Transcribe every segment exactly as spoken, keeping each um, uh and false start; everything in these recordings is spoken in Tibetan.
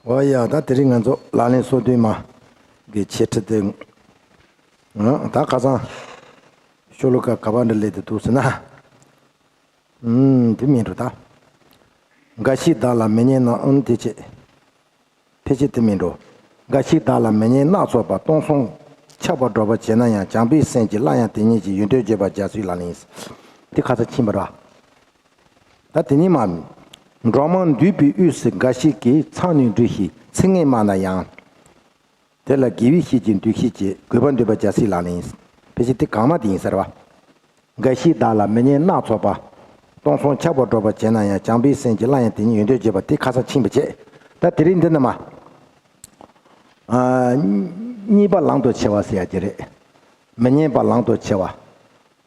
འོ་ཡ། ད་དེ་རིང་ང་ཚོ་ལག་ལེན་སོ་བདུན་མ་གི་འཆད་ཁྲིད་དེ། ཨང་། ད་ཁ་སང་ཤོ་ལོ་ཀ་ག་པ་འདྲ་སླེབས་ཏེ་འདུག་ཟེར་ན། ཨུམ། དེ་མིན་འགྲོ་ད། འགའ་ཞིག་བདག་ལ་མི་སྙན་སྣ། ཨང་། དེ་བྱེད། ཕལ་ཆེར་དེ་མིན་འགྲོ། འགའ་ཞིག་བདག་ལ་མི་སྙན་སྣ་ཚོགས་པ། སྟོང་གསུམ་ཁྱབ་པར་སྒྲོག་པར་བྱེད་ན་ཡང་། བྱམས་པའི་སེམས་ཀྱིས་སླར་ཡང་དེ་ཉིད་ཀྱི། ཡོན་ཏན་བརྗོད་པ་རྒྱལ་སྲས་ལག་ལེན་ཡིན། དེ་ཁ་སང་ཕྱིན་པ་རེད། ད་དེ་ཉིད་མ། འགྲོ་མང་འདུས་པའི་དབུས་སུ། འགའ་ཞིག་གིས་མཚང་ནས་འབྲུ་ཞིག་ཚིག་ངན་སྨྲ་ན་ཡང་། དེ་ལ་དགེ་བའི་བཤེས་ཀྱི་འདུ་ཤེས་བསྐྱེད། དགོས་པ་འདོད་པ་རྒྱལ་སྲས་ལག་ལེན་ཡིན། ཕལ་ཆེར་དེ་གོང་མ་དེ་ཡིན་ས་རེད་པ། འགའ་ཞིག་བདག་ལ་མི་སྙན་སྣ་ཚོགས་པ། སྟོང་གསུམ་ཁྱབ་པར་སྒྲོག་པར་བྱེད་ན་ཡང་། བྱམས་པའི་སེམས་ཀྱིས་སླར་ཡང་དེ་ཉིད། ཡོན་ཏན་བརྗོད་པ། དེ་ཁ་སང་ཕྱིན་པ་བྱས། ད་དེ་རིང་འདི་ནི་མ། ཨ། གཉིས་པ་ལམ་དུ་ཆེ་བ་ཟེར་ཡ་དེ་རེད། མི་སྙན་པ་ལམ་དུ་ཆེ་བ།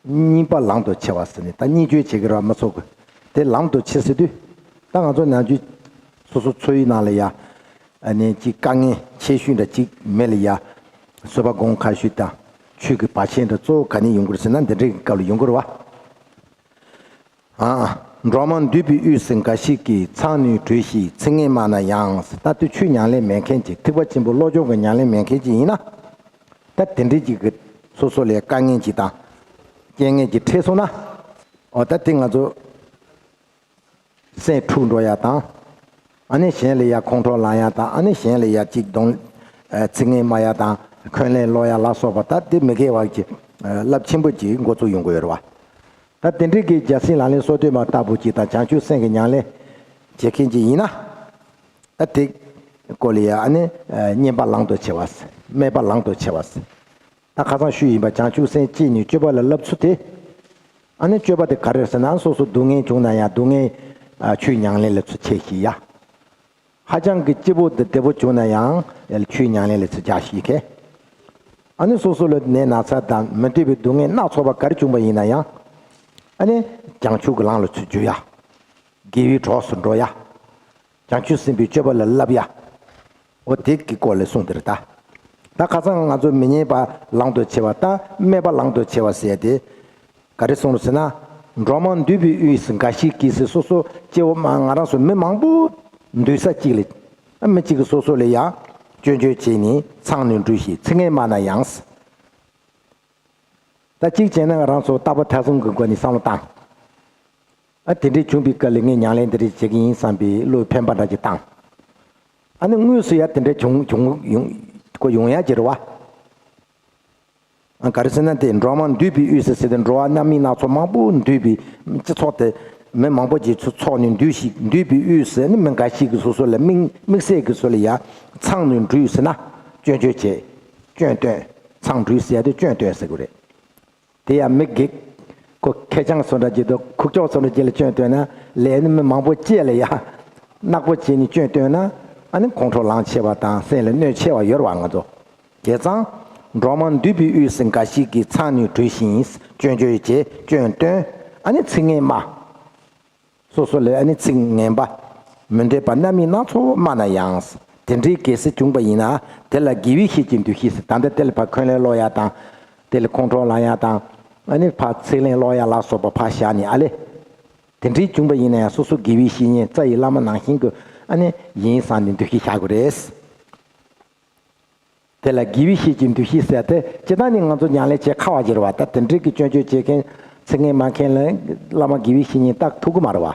གཉིས་པ་ལམ་དུ་ཆེ་བ་ཟེར་ནས། ད་སྙན་བརྗོད་བྱེད་ཀྱི་རེད་པ། མི་ཚོགས་ཀྱི། དེ་ལམ་དུ་ཆེ་ཟེར་དུས། ད་ང་ཚོ་ནམ་རྒྱུན་སོ་སོ་འཚོ་བའི་ནང་ལ་ཡ། ཨ་ནི་ཅིག་དཀའ་ངལ་ཆེ་ཤོས་འདྲ་ཅིག་མི་ལ་ཡ། བཟོད་པ་སྒོམ་ཁ་ཤོས་དང་། ཆོས་ཀྱི་བར་ཆད་འདི་གཙོ་བོ་ག་ནས་ཡོང་གི་རེད་ཟེར་ན། འདི་འདྲའི་སྐབས་ལ་ཡོང་གི་རེད་པ། ཨ། འགྲོ་མང་འདུས་པའི་དབུས་སུ། འགའ་ཞིག་གིས་མཚང་ནས་འབྲུ་ཞིག་ཚིག་ངན་སྨྲ་ན་ཡང་། ད་དེ་ཆོས་ཉམས་ལེན་མེད་མཁན་ཅིག། ཐེག་པ་ཆེན་པོའི་བློ་སྦྱོང་གི་ཉམས་ལེན་མེད་མཁན་ཅིག་ཡིན་ན། ད་དེ་འདྲའི་ཅིག་གི་སོ་སོ་ལ་དཀའ་ངལ་ཅིག་དང་། རྐྱེན་ངན་ཅིག་འཕྲད་སོང་ན། འོ། ད་དེ་ང་ཚོ་སེམས་འཁྲུག་འགྲོ་ཡ་དང་། ཨ་ནི་གཞན་ལ་ཡ་ཁོང་ཁྲོ་ལངས་ཡ་དང་། ཨ་ནི་གཞན་ལ་ཡ་ཅིག་གདོང་། ཨ། ཚིག་ངན་སྨྲ་ཡ་དང་། འཁོན་ལན་སློག་ཡ་ལ་སོགས་པ། ད་དེ་མི་དགེ་བ་གི། ཨ། རླབས་ཆེན་པོ་ཅིག་འགོ་ཚུགས་ཡོང་གི་ཡོད་རེད་པ། ད་དེ་འདྲའི་གི་རྒྱལ་སྲས་ལག་ལེན་སོ་བདུན་མ་ལྟ་བུ་ཅིག་དང་། བྱང་ཆུབ་སེམས་ཀྱི་ཉམས་ལེན་བྱེད་མཁན་ཅིག་ཡིན་ན། ད་དེ་སྐོར་ལ་ཡ། ཨ་ནི། ཨ། སྙན་པ་ལམ་དུ་ཆེ་བ་ཟེར། སྨད་པ་ལམ་དུ་ཆེ་བ་ཟེར། ད་ཁ་སང་ཞུས་ཡིན་པ། བྱང་ཆུབ་སེམས་བསྐྱེད་ནས་སྤྱོད་པ་ལ་བསླབ་ཚུལ་དེ། ཨ་ནི་སྤྱོད་པ་དེ་ག་རེ་རེད་ཟེར་ན། སོ་སོ་སྡུག་བསྔལ་བྱུང་ན་ཡང་སྡུག་བསྔལ། ཨ། ཆོས་ཉམས་ལེན་ལ་ཚུར་ཁྱེར་ཤེས་ཡ། ཧ་ཅང་གི་སྐྱིད་པོ་དང་བདེ་པོ་བྱུང་ན་ཡང་ཆོས་ཉམས་ལེན་ལ་ཚུར་རྒྱག་ཤེས་མཁན། ཨ་ནི་སོ་སོ་ལ་ནད་ན་ཚ་དང་མི་འདོད་པའི་སྡུག་བསྔལ་སྣ་ཚོགས་པ་ག་རེ་བྱུང་བ་ཡིན་ན་ཡང་། ཨ་ནི་བྱང་ཆུབ་ཀྱི་ལམ་ལ་ཚུར་འཇུག་ཡ། དགེ་བའི་གྲོགས་སུ་འགྲོ་ཡ། བྱང་ཆུབ་སེམས་དཔའི་སྤྱོད་པ་ལ་བསླབ་ཡ། འོ། དེ་གི་སྐོར་ལ་གསུངས་དེ་རེད་ད། ད་ཁ་སང་ང་ཚོ་མི་སྙན་པ་ལམ་དུ་ཆེ་བ་དང་སྨད་པ་ལམ་དུ་ཆེ་བ་ཟེར་ཏེ། ག་རེ་གསུངས་རེད་ཟེར་ན། འགྲོ་མང་འདུས་པའི་དབུས་སུ། འགའ་ཞིག་གིས་ཟེར། སོ་སོ་སྐྱེ་བོ་མ། ང་རང་ཚོ་མི་མང་པོ་འདུས་ས་གཅིག་ལ། ཨ། མི་གཅིག་གིས་སོ་སོ་ལ་ཡ་སྐྱོན་བརྗོད་བྱས་ནས། མཚང་ནས་འབྲུ་ཞིག་ཚིག་ངན་སྨྲ་ན་ཡང་། ད་གཅིག་བྱས་ན་ང་རང་ཚོ་རྟག་པར་ཐེ་ཚོམ་གྱི་སྒོ་ནས་བསམ་བློ་བཏང་། ཨ། དེ་འདྲའི་བྱུང་བའི་སྐབས་ལ་ངས་ཉམས་ལེན་འདི་འདྲ་བྱེད་ཀྱི་ཡིན་བསམ་པའི་བློའི་འཕེན་པ་འདྲ་ཅིག་བཏང་། ཨ་ནི་དངོས་སུ་ཡ་དེ་འདྲ་བྱུང་བྱུང་ཡོང་ཁོ་ཡོང་ཡ་ཅིག་རེད་པ། ཨ། ག་རེ་ཟེར་ན། དེ་འགྲོ་མང་འདུས་པའི་དབུས་སུ་ཟེར་ཏེ། འགྲོ་བ་རྣམ་སྨིན་སྣ་ཚོགས་མང་པོ་འདུས་པའི་སྤྱི་ཚོགས་དེ། མི་མང་པོ་ཅིག་ཚོ་ཚོགས་ནས་འདུས་ཤིག་འདུས་པའི་དབུས་སུ་ནི། མི་འགའ་ཞིག་གིས་སོ་སོ་ལ་དམིགས་དམིགས་བསལ་གྱིས་སོ་སོ་ལ་ཡ་མཚང་ནས་འབྲུ་ཟེར་ན་སྐྱོན་བརྗོད་བྱེད། སྐྱོན་སྟོན། མཚང་འབྲུ་ཟེར་ཡ་དེ་སྐྱོན་སྟོན་ཟེར་དགོས་རེད། དེ་ཡང་མི་སྒེར་ཁོ་ཁེར་རྐྱང་བཟོ་འདྲ་ཅིག་དང་ཁུག་ཀྱོག་བཟོ་འདྲ་ཅིག་ལ་སྐྱོན་སྟོན་ན། ལས་ནི་མི་མང་པོ་བཅས་ལ་ཡ་ནག་པོ་བྱས་ནས་སྐྱོན་སྟོན་ན། ཨ་ནི་ཁོང་ཁྲོ་ལངས་ཆེ་བ་དང་སེམས་ལ་གནོད་ཆེ་བ་ཡོད་རེད་པ། ང་ཚོ། བྱས་ཙང་། འགྲོ་མང་འདུས་པའི་དབུས་སུ། འགའ་ཞིག་གིས་མཚང་ནས་འབྲུ་ཞིག་སྐྱོན་བརྗོད་བྱེད། སྐྱོན་སྟོན། ཨ་ནི་ཚིག་ངན་སྨྲ། སོ་སོ་ལ་ཨ་ནི་ཚིག་ངན་པ། མི་འདོད་པ་རྣམ་སྨིན་སྣ་ཚོགས་སྨྲ་ན་ཡང་། དེ་འདྲའི་གལ་སྲིད་བྱུང་བ་ཡིན་ན། དེ་ལ་དགེ་བའི་བཤེས་ཀྱི་འདུ་ཤེས་ཟེར། ད་ལྟ་དེ་ལ་ཕར་འཁོན་ལན་སློག་ཡ་དང་། དེ་ལ་ཁོང་ཁྲོ་ལངས་ཡ་དང་། ཨ་ནི་ཕར་ཚིག་ལན་སློག་ཡ་ལ་སོགས་པ་ཕར་བཞག་ནས། ཨ་ལས། དེ་འདྲའི་བྱུང་བ་ཡིན་ན་ཡང་། སོ་སོ་དགེ་བའི་བཤེས་གཉེན་རྩ་བའི་བླ་མ་ནང་བཞིན་གྱི་ཨ་ནི་ཡིན་བསམ་ནས་འདུ་ཤེས་བཞག་དགོས་རེད། དེ་ལ་དགེ་བའི་བཤེས་ཀྱི་འདུ་ཤེས་ཟེར་ཏེ། སྤྱིར་བཏང་ནི་ང་ཚོ་ཉམས་ལེན་བྱེད་ཁག་པ་ཅིག་རེད་པ། ད་དེ་འདྲའི་གི་སྐྱོན་བརྗོད་བྱེད་མཁན། ཚིག་ངན་སྨྲ་མཁན་ལ་བླ་མ་དགེ་བའི་བཤེས་གཉེན་བཏགས་ཐུབ་ཀྱི་མ་རེད་པ།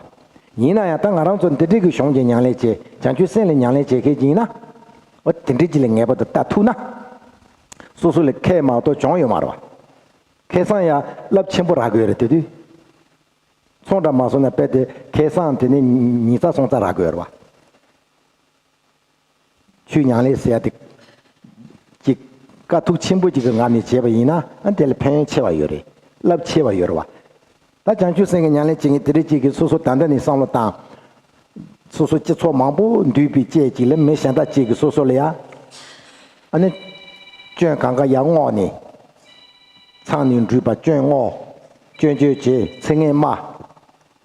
ཡིན་ན་ཡང་ད་ང་རང་ཚོ་འདི་འདྲའི་གི་གཞུང་གི་ཉམས་ལེན་བྱེད། བྱང་ཆུབ་སེམས་ལ་ཉམས་ལེན་བྱེད་མཁན་ཅིག་ཡིན་ན། འོ། དེ་འདྲའི་ཅིག་ལ་ངེས་པར་དུ་ལྟ་ཐུབ་ན། སོ་སོ་ལ་ཁེ་མ་གཏོགས་གྱོང་ཡོད་མ་རེད་པ། ཁེ་བཟང་ཡང་རླབས་ཆེན་པོ་རག་གི་ཡོད་རེད། དེ་དུས་ཚོང་འདྲ་མ་སོང་ན། དཔེ་དེ་ཁེ་བཟང་དེ་ནི་ཉིས་བརྩེགས་སུམ་བརྩེགས་རག་གི་ཡོད་རེད་པ། ཆོས་ཉམས་ལེན་ཟེར་ཡ་དེ་ཅིག་དཀའ་ཐུབ་ཆེན་པོ་ཅིག་གི་ངང་ནས་བྱས་པ་ཡིན་ན། ཨ། དེ་ལ་ཕན་ཡོན་ཆེ་བ་ཡོད་རེད། རླབས་ཆེ་བ་ཡོད་རེད་པ། ད་བྱང་ཆུབ་སེམས་ཀྱི་ཉམས་ལེན་བྱེད་མཁན་དེ་འདྲ་ཅིག་གིས་སོ་སོ་ད་ལྟ་ནས་བསམ་བློ་བཏང་། སོ་སོ་སྤྱི་ཚོགས་མང་པོ་འདུས་པའི་དཔྱད་ཅིག་ལ། མི་གཞན་དག་ཅིག་གིས་སོ་སོ་ལ་ཡ། ཨ་ནི་སྐྱོན་གང་ག་ཡར་བསྔོགས་ནས། མཚང་ནས་འབྲུ་པ། སྐྱོན་བསྔོགས། སྐྱོན་བརྗོད་བྱེད། ཚིག་ངན་སྨྲ།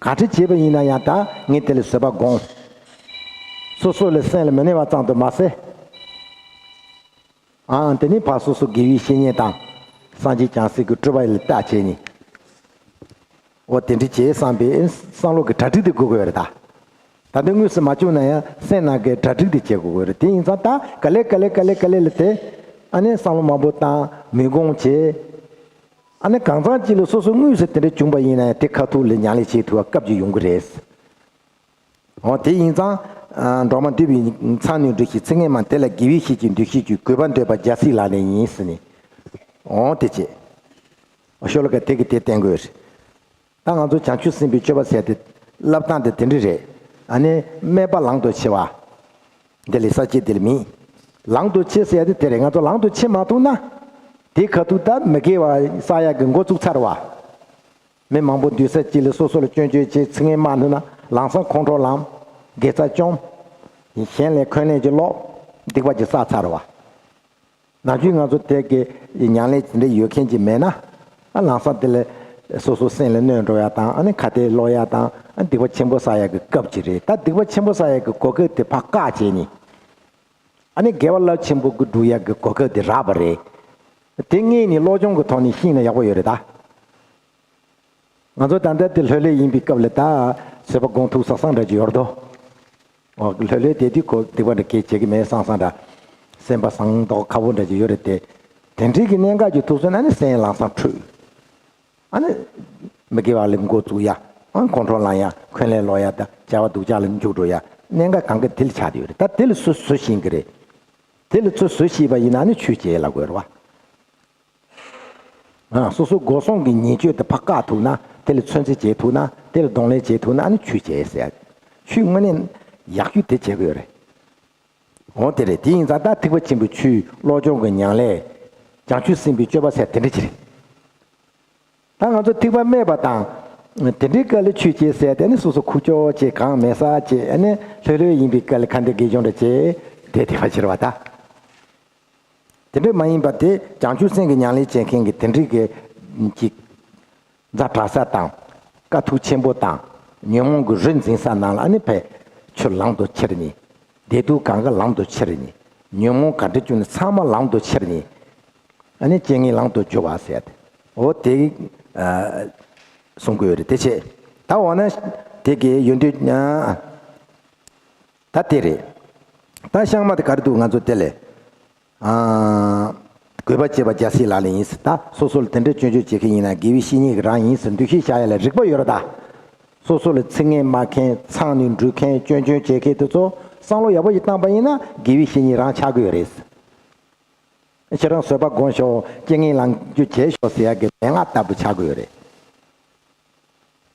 ག་འདྲ་བྱས་པ་ཡིན་ན་ཡང་། ད་ངས་དེ་ལ་བཟོད་པ་སྒོམ། སོ་སོ་ལ་སེམས་ལ་མི་གནས་པ་ཙམ་དུ་མ་ཟད། ཨང་། དེ་ནས་ཕར་སོ་སོ་དགེ་བའི་བཤེས་གཉེན་དང་། སངས་རྒྱས་བྱང་སེམས་ཀྱི་སྤྲུལ་པ་ལ་བལྟ་བྱས་ནས། འོ། དེ་འདྲ་བྱས་བསམ་པའི་བསམ་བློ་གི་གྲ་སྒྲིག་དེ་དགོས་ཀྱི་ཡོད་རེད་ད། ད་ལྟ་དངོས་སུ་མ་བྱུང་ན་ཡང་སེམས་ནང་གི་གྲ་སྒྲིག་དེ་བྱེད་དགོས་ཀྱི་རེད། དེ་ཡིན་ཙང་ད་ག་ལེ་ག་ལེ་ག་ལེ་ག་ལེ་ལ་དེ་ཨ་ནི་བསམ་བློ་མང་པོ་བཏང་མི་དགོངས་བྱེད། ཨ་ནི་གང་ཙམ་ཅིག་ལ་སོ་སོ་དངོས་སུ་དེ་འདྲ་བྱུང་པ་ཡིན་ན་ཡང་དེ་ཁ་ཐུག་ལ་ཉམས་ལེན་བྱེད་ཐུབ་པ་སྐབས་ཅིག་ཡོང་གི་རེད། འོ་དེ་ཡིན་ཙང་། ཨ། འགྲོ་མ་འདུས་པའི་མཚན་ནི་འགྲོ་ཞིང་ཚེ་སྔོན་མ་དེ་ལ་དགེ་བའི་བཤེས་ཀྱི་འདུ་ཤེས་ཀྱི་གུས་པ་འདོད་པ་རྒྱལ་སྲས་ལག་ལེན་ཡིན་ཟེར་ནས། འོ་དེ་བྱེད། ཤོ་ལོ་ཀ་དེ་གི་དེ་བསྟན་དགོས་རེད། ད་ང་ཚོ་བྱང་ཆུབ་སེམས་དཔའི་སྤྱོད་པ་ཟེར་དེ་བསླབ་སྟངས་དེ་དེ་འདྲ་རེད། ཨ་ནི་སྨད་པ་ལམ་དུ་ཆེ་བ། འདི་ལས་ས་བཅད་འདི་ལ་མིན། ལམ་དུ་ཆེ་ཟེར་ཡ་དེ་དེ་རེད། ང་ཚོ་ལམ་དུ་ཆེ་མ་ཐུབ་ན། དེ་ཁ་ཐུག་ད་མི་དགེ་བ་བསགས་ཡ་གི་འགོ་བཙུགས་ཚར་བ། མི་མང་པོ་འདུས་ས་གཅིག་ལ་སོ་སོ་ལ་སྐྱོན་བརྗོད་བྱེད། ཚིག་ངན་སྨྲ་ནུས་ན་ལམ་སང་ཁོང་ཁྲོ་ལངས། དགེ་རྩ་བཅོམ། གཞན་ལ་འཁོན་ལན་ཅིག་སློག། སྡིག་པ་ཅིག་བསགས་ཚར་བ། ནམ་རྒྱུན་ང་ཚོ་དེ་གི་ཉམས་ལེན་དེ་འདྲ་ཡོད་མཁན་ཅིག་མེད་ན། ཨ། ལམ་སང་དེ་ལ་སོ་སོ་སེམས་ལ་གནོད་འགྲོ་ཡ་དང་། ཨ་ནི་ཁ་ཏས་སློག་ཡ་དང་། ཨ། སྡིག་པ་ཆེན་པོ་བསགས་ཡ་གི་སྐབས་ཅིག་རེད། ད་སྡིག་པ་ཆེན་པོ་བསགས་ཡ་གི་གོ་སྐབས་དེ་ཕར་བཀག་བྱས་ནས། ཨ་ནི་དགེ་བ་རླབས་ཆེན་པོ་གི་སྒྲུབ་ཡ་གི་གོ་སྐབས་དེ་རག་པ་རེད། དེ་སྔོན་ནས་བློ་སྦྱོང་གི་ཐོག་ནས་ཤེས་ན་ཡག་པོ་ཡོད་རེད་ད། ང་ཚོ་ད་ལྟ་དེ་ལྷོད་ལྷོད་ཡིན་པའི་སྐབས་ལ་ད་བཟོད་པ་སྒོམ་ཐུབ་ས་སང་འདྲ་ཅིག་ཡོད་དོ། འོ། ལྷོད་ལྷོད་དེ་དུས་ཁོ་སྡིག་པ་འདྲ་སྐྱེ་བྱེད་ཀྱི་མེད་སང་སང་འདྲ། སེམས་པ་སངས་མདོག་ཁ་པོ་འདྲ་ཅིག་ཡོད་རེད་དེ། དེ་འདྲའི་གི་གནད་འགག་ཅིག་ཐུག་སོང་ན་ནི་སེམས་ལམ་སང་འཁྲུག། ཨ་ནི་མི་དགེ་བ་ལ་འགོ་བཙུགས་ཡ། ཨ། ཁོང་ཁྲོ་ལངས་ཡ། འཁོན་ལན་སློག་ཡ། ད་བྱ་བ་སྡུག་ཅག་ལ་འཇུག་འགྲོ་ཡ། གནད་འགག་གང་ག་དེ་ལ་ཆགས་བསྡད་ཡོད་རེད། ད་དེ་ལ་སུ་སུ་ཤེས་ཀྱི་རེད། དེ་ལ་ཚུར་སུ་ཤེས་པ་ཡིན་ན་ནི་ཆོས་བྱེད་ལབ་དགོས་རེད་བ། ཨ། སོ་སོ་སྒོ་སྲུང་གི་ཉེས་སྤྱོད་དེ་ཕར་བཀག་ཐུབ་ན། དེ་ལ་ཚོད་འཛིན་བྱེད་ཐུབ་ན། དེ་ལ་གདོང་ལེན་བྱེད་ཐུབ་ན་ཨ་ནི་ཆོས་བྱེད་ཟེར། ཆོས་དངོས་གནས་ཡག་ཤོས་དེ་བྱེད་དགོས་རེད། འོ་དེ་རེད། དེ་ཡིན་ཙང་ད་ཐེག་པ་ཆེན་པོའི་ཆོས་བློ་སྦྱོང་གི་ཉམས་ལེན། བྱང་ཆུབ་སེམས་དཔའི་སྤྱོད་པ་ཟེར་དེ་འདྲ་ཅིག་རེད། ད་ང་ཚོ་ཐེག་པ་སྨད་པ་དང་། དེ་འདྲའི་སྐབས་ལ་ཆོས་བྱེད་ཟེར་དེ་ནི་སོ་སོ་ཁུག་ཀྱོག་བྱེད། གང་མེད་ས་བྱེད། ཨ་ནི་ལྷོད་ལྷོད་ཡིན་པའི་སྐབས་ལ་ཁ་འདོན་དགེ་སྦྱོང་འདྲ་བྱེད། དེ་དེ་བ་ཕྱིར་བ་ད། དེ་འདྲ་མ་ཡིན་པ་དེ་བྱང་ཆུབ་སེམས་ཀྱི་ཉམས་ལེན་བྱེད་མཁན་གྱི་དེ་འདྲའི་གི་ཅིག་ཛ་དྲག་ས་དང་། དཀའ་ཐུབ་ཆེན་པོ་དང་། ཉོན་མོངས་ཀྱི་རི་འཛིན་ས་རྣམས་ལ་ཨ་ནི་ཕར་ཆུ་ལམ་དུ་ཁྱེར་ནས། བདེ་སྡུག་གང་ག་ལམ་དུ་ཁྱེར་ནས། ཉོན་མོངས་ག་འདྲ་བྱུང་ན་ཚང་མ་ལམ་དུ་ཁྱེར་ནས། ཨ་ནི་རྐྱེན་ངན་ལམ་དུ་སྦྱོར་བ་ཟེར་ཏེ། འོ་དེ། ཨ། གསུང་གི་ཡོད་རེད། དེ་བྱས། ད་འོ་ན་དེ་གི་ཡོན་ཏན། ད་དེ་རེད། ད་ཤང་མ་དེ་ག་རེ་འདུག་ང་ཚོ་དེ་ལས། ཨ། གུས་པ་བྱེད་པ་རྒྱལ་སྲས་ལག་ལེན་ཡིན་ཟེར། ད་སོ་སོ་ལ་དེ་འདྲའི་སྐྱོན་བརྗོད་བྱེད་མཁན་ཡིན་ན་དགེ་བའི་བཤེས་གཉེན་གྱི་རང་ཡིན་ཟེར་འདུ་ཤེས་བཞག་ཡ་ལ་རིག་པ་ཡོད་རེད་ད། སོ་སོ་ལ་ཚིག་ངན་སྨྲ་མཁན། མཚང་ནས་འབྲུ་མཁན། སྐྱོན་སྐྱོན་བྱེད་མཁན་དེ་ཚོ་བསམ་བློ་ཡག་པོ་ཞིག་བཏང་པ་ཡིན་ན་དགེ་བའི་བཤེས་གཉེན་རང་ཆགས་ཀྱི་ཡོད་རེད། ཁྱེད་རང་བཟོད་པ་སྒོམ་ཤོག་རྐྱེན་ངན་ལངས་རྒྱུ་བྱས་ཤོག་ཟེར་ཡ་གི་མན་ངག་ལྟ་བུ་ཆགས་ཀྱི་ཡོད་རེད།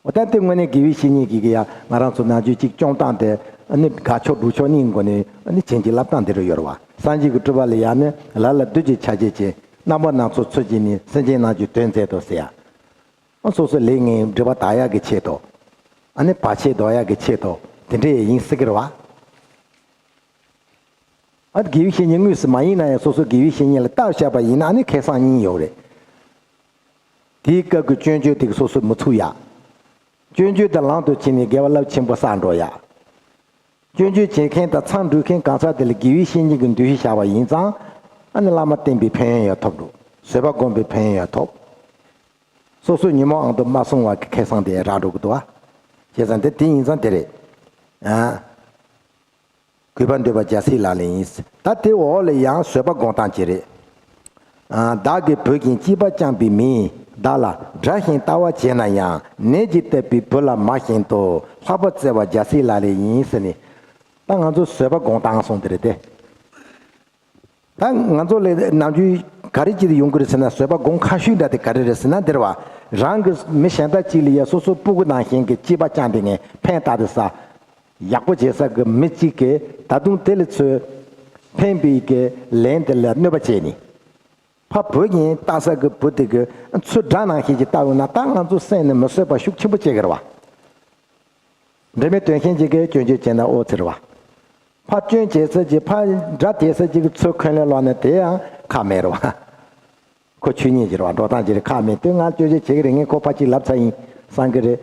འོ་ད་དེ་དངོས་གནས་དགེ་བའི་བཤེས་གཉེན་གྱིས་ཀྱི་ཡ་ང་རང་ཚོ་ནམ་རྒྱུན་གཅིག་སྐྱོང་སྟངས་དེ་ཨ་ནི་དགའ་ཕྱོགས་སྡུག་ཕྱོགས་གཉིས་སྒོ་ནས་ཨ་ནི་བྱིན་གྱིས་བརླབས་སྟངས་འདི་རུ་ཡོད་རེད་བ། སངས་རྒྱས་ཀྱི་སྤྲུལ་པ་ལ་ཡ་ནི་ལ་ལ་བདུད་ཀྱི་ཆ་བྱད་ཅན། རྣམ་པ་སྣ་ཚོགས་ཚུལ་བྱིན་ནས། སེམས་ཅན་རྣམས་ཀྱི་དོན་མཛད་དོ་ཟེར་ཡ། ཨ། སོ་སོའི་ལས་ངན་སྒྲིབ་པ་དག་ཡག་གི་ཆེད་དུ། ཨ་ནི་བར་ཆད་ཟློག་ཡག་གི་ཆེད་དུ་དེ་འདྲ་ཡིན་སྲིད་ཀྱི་རེད་བ། ཨ། དགེ་བའི་བཤེས་གཉེན་དངོས་སུ་མ་ཡིན་ན་ཡང་སོ་སོ་དགེ་བའི་བཤེས་གཉེན་ལ་བལྟ་བཞག་པ་ཡིན་ན་ཨ་ནི་ཁེ་བཟང་གཉིས་ཡོད་རེད། དེའི་སྐབས་ཀྱི་སྐྱོན་བརྗོད་དེ་གི་སོ་སོ་མི་ཚུགས་ཡ། སྐྱོན་བརྗོད་དེ་ལམ་དུ་ཁྱེར་ནས་དགེ་བ་རླབས་ཆེན་པོ་བསགས་འགྲོ་ཡ། སྐྱོན་བརྗོད་བྱེད་མཁན་དང་མཚང་འབྲུ་མཁན་གང་ཟག་དེ་ལ་དགེ་བའི་བཤེས་གཉེན་གྱི་འདུ་ཤེས་བཞག་པ་ཡིན་ཙང་། ཨ་ནི་བླ་མ་བསྟེན་པའི་ཕན་ཡོན་ཡང་ཐོབ་འགྲོ། བཟོད་པ་སྒོམ་པའི་ཕན་ཡོན་ཡང་ཐོབ། སོ་སོའི་ཉོན་མོངས་ཨང་དུ་མ་སོང་བ་གི་ཁེ་བཟང་དེ་རག་འགྲོ་གི་འདུག་བ། བྱས་ཙང་དེ་དེ་ཡིན་ཙང་དེ་རེད། ཨ། གུས་པ་འདོད་པ་རྒྱལ་སྲས་ལག་ལེན་ཡིན། ད་དེ་འོག་ལ་ཡང་བཟོད་པ་སྒོམ་སྟངས་ཅིག་རེད། ཨ། བདག་གིས་བུ་གཞན་གཅེས་པར་བསྐྱངས་པའི་མིས། བདག་ལ་དགྲ་བཞིན་ལྟ་བ་བྱས་ན་ཡང་། ནད་ཀྱིས་བཏབ་པའི་བུ་ལ་མ་ཞེན་ཏོ། ལྷག་པར་བརྩེ་བ་རྒྱལ་སྲས་ལག་ལེན་ཡིན་ཟེར་ནས། ད་ང་ཚོ་བཟོད་པ་སྒོམ་སྟངས་སོང་དེ་རེད་དེ། ད་ང་ཚོ་ལས་ནམ་རྒྱུན་ག་རེ་བྱེད་དུ་ཡོང་གི་རེད་ཟེར་ན། བཟོད་པ་སྒོམ་ཁག་ཤོས་འདྲ་དེ་ག་རེ་རེད་ཟེར་ན། འདིར་བ་རང་གི་མི་གཞན་དག་ཅིག་ལ་ཡ་སོ་སོ་སྤུ་གུ་ནང་བཞིན་གྱི་གཅེས་པ་བཅངས་ཏེ་ངས་ཕན་བཏགས་ཏེ་ས། ཡག་པོ་བྱེད་ས་གི་མི་གཅིག་གིས་ད་དུང་དེ་ལ་ཚོས་ཕན་པའི་གི་ལན་དེ་ལ་གནོད་པ་བྱས་ནས། ཕ་བུ་གཉིས་ལྟ་ས་གི་བུ་དེ་གི་ཚུར་དགྲ་ནང་བཞིན་གྱི་ལྟ་འོང་ན། ད་ང་ཚོ་སེམས་ནས་མི་བཟོད་པ་ཤུགས་ཆེན་པོ་སྐྱེ་གི་རེད་བ། འབྲེལ་མེད་དོན་གཞན་ཅིག་གིས་སྐྱོན་བརྗོད་བྱས་ན་ཨོ་ཙི་རེད་བ། ཕ་སྐྱོན་བྱེད་ས་ཅིག་ཕ་དགྲ་དེད་ས་ཅིག་གིས་ཚུར་འཁོན་ལན་སློག་ན་དེ་ཡང་ཁག་མེད་རེད་བ། ཁོ་ཆོས་ཉིད་ཅིག་རེད་བ། འགྲོ་སྟངས་ཅིག་རེད། ཁག་མེད་དུས་ང་སྐྱོན་བརྗོད་བྱེད་ཀྱི་རེད། ངས་ཁོ་ཕར་ཅིག་ལབ་ཚར་ཡིན་བསམ་གྱི་རེད།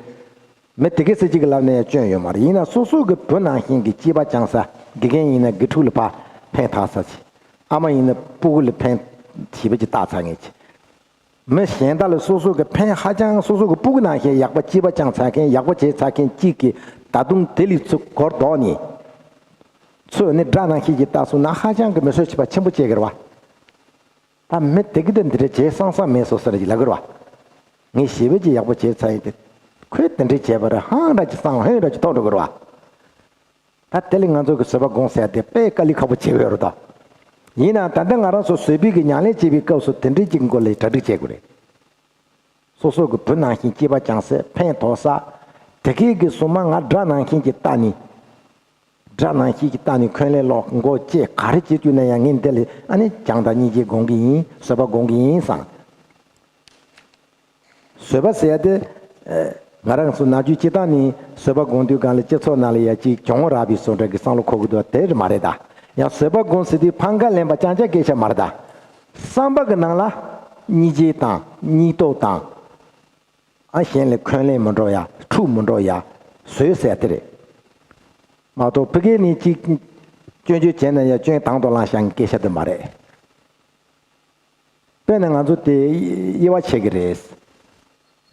མི་དེ་གས་ས་ཅིག་གིས་ལབ་ན་ཡང་སྐྱོན་ཡོད་མ་རེད། ཡིན་ན་སོ་སོ་གི་བུ་ནང་བཞིན་གྱི་གཅེས་པ་བཅངས་ས། དགེ་རྒན་ཡིན་ན་དགེ་ཕྲུག་ལ་ཕར་ཕན་བཏགས་ས་ཅིག་ཨ་མ་ཡིན་ན་སྤུ་གུ་ལ་ཕན་བྱེད་པ་ཅིག་བཏགས་ཚར་མཁན་ཅིག་མི་གཞན་དག་ལ་སོ་སོ་གི་ཕན་ཧ་ཅང་། སོ་སོ་གི་སྤུ་གུ་ནང་བཞིན་ཡག་པོ་སྐྱེས་པ་བཅངས་ཚར་མཁན། ཡག་པོ་བྱས་ཚར་མཁན་གཅིག་གིས་ད་དུང་དེ་ལས་ཚུར་སྒོར་ལྡོག་ནས། ཚུར་ནི་དགྲ་ནང་བཞིན་གྱི་ལྟ་སོང་ན་ཧ་ཅང་གི་མི་གསོད་བྱེད་པ་ཆེན་པོ་བྱེད་ཀྱི་རེད་བ། ད་མི་དེ་གི་དེ་འདི་འདྲ་བྱས་བསམ་བསམ་མེད་སོ་ཟེར་གྱི་ལབ་ཀྱི་རེད་བ། ངས་ཞེ་པོ་ཅིག་ཡག་པོ་བྱས་ཚར་ཡིན་ཏེ། ཁོས་དེ་འདྲ་བྱས་པ་རེད་ཧང་འདྲ་ཅིག་བསམ་ཧོན་འདྲ་ཅིག་ཐོག་འགྲོ་གི་རེད་བ། ད་དེ་ལས་ང་ཚོ་གི་བཟོད་པ་སྒོམ་ཟེར་ཡ་དེ་དཔེ་དཀའ་ལས་ཁག་པོ་ཆེ་བའི་རུ་དང་། ཡིན་ནའང་ད་ལྟ་ང་རང་ཚོ་བཟོད་པའི་གི་ཉམས་ལེན་བྱེད་པའི་སྐབས་སུ་དེ་འདྲའི་ཅིག་མགོ་ལ་གྲ་སྒྲིག་བྱེད་དགོས་རེད། སོ་སོ་གི་བུ་ནང་བཞིན་སྐྱེས་པ་བཅངས་ས་ཕན་ཐོགས་ས། དེ་གའི་གི་སོ་མ་ང་དགྲ་ནང་བཞིན་གྱི་ལྟ་ནི། དགྲ་ནང་བཞིན་གྱི་ལྟ་ནི་འཁོན་ལན་སློག་མགོ་བཅད་ག་རེ་བྱེད་དུས་ན་ཡང་ངས་འདི་ལས་ཨ་ནི་བྱམས་དང་སྙིང་རྗེ་སྒོམ་གི་ཡིན། བཟོད་པ་སྒོམ་གི་ཡིན་བསམ། བཟོད་པ་ཟེར་ཡ་དེ། ཨ། ང་རང་ཚོ་ནམ་རྒྱུན་སྤྱིར་བཏང་ནས་བཟོད་པ་སྒོམ་དུས་སྒང་ལ་སྤྱི་ཚོགས་ནང་ལ་ཡ་གཅིག་གྱོང་རག་པའི་བཟོ་འདྲ་གི་བསམ་བློ་འཁོར་གི་འདུག་དེ་མ་རེད་ད། ཡང་བཟོད་པ་སྒོམ་ཟེར་དུས་ཕམ་ཁ་ལེན་པ་རྐྱང་རྐྱང་སྐད་ཆ་མ་རེད་ད། བསམ་པ་གི་ནང་ལ་སྙིང་རྗེ་དང་སྙིང་སྟོབས་དང་། ཨ། གཞན་ལ་འཁོན་ལན་མི་འགྲོ་ཡ། འཁྲུག་མི་འགྲོ་ཡ། བཟོད་ཟེར་དེ་རེད། མ་གཏོགས་ཕ་གི་ནས་གཅིག་སྐྱོན་བརྗོད་བྱས་ན་ཡང་སྐྱོན་དང་དུ་བླངས་བཞག་གི་སྐད་ཆ་དེ་མ་རེད། དཔེར་ན་ང་ཚོ་དེ་དབྱེ་བ་ཕྱེ་གི་རེད།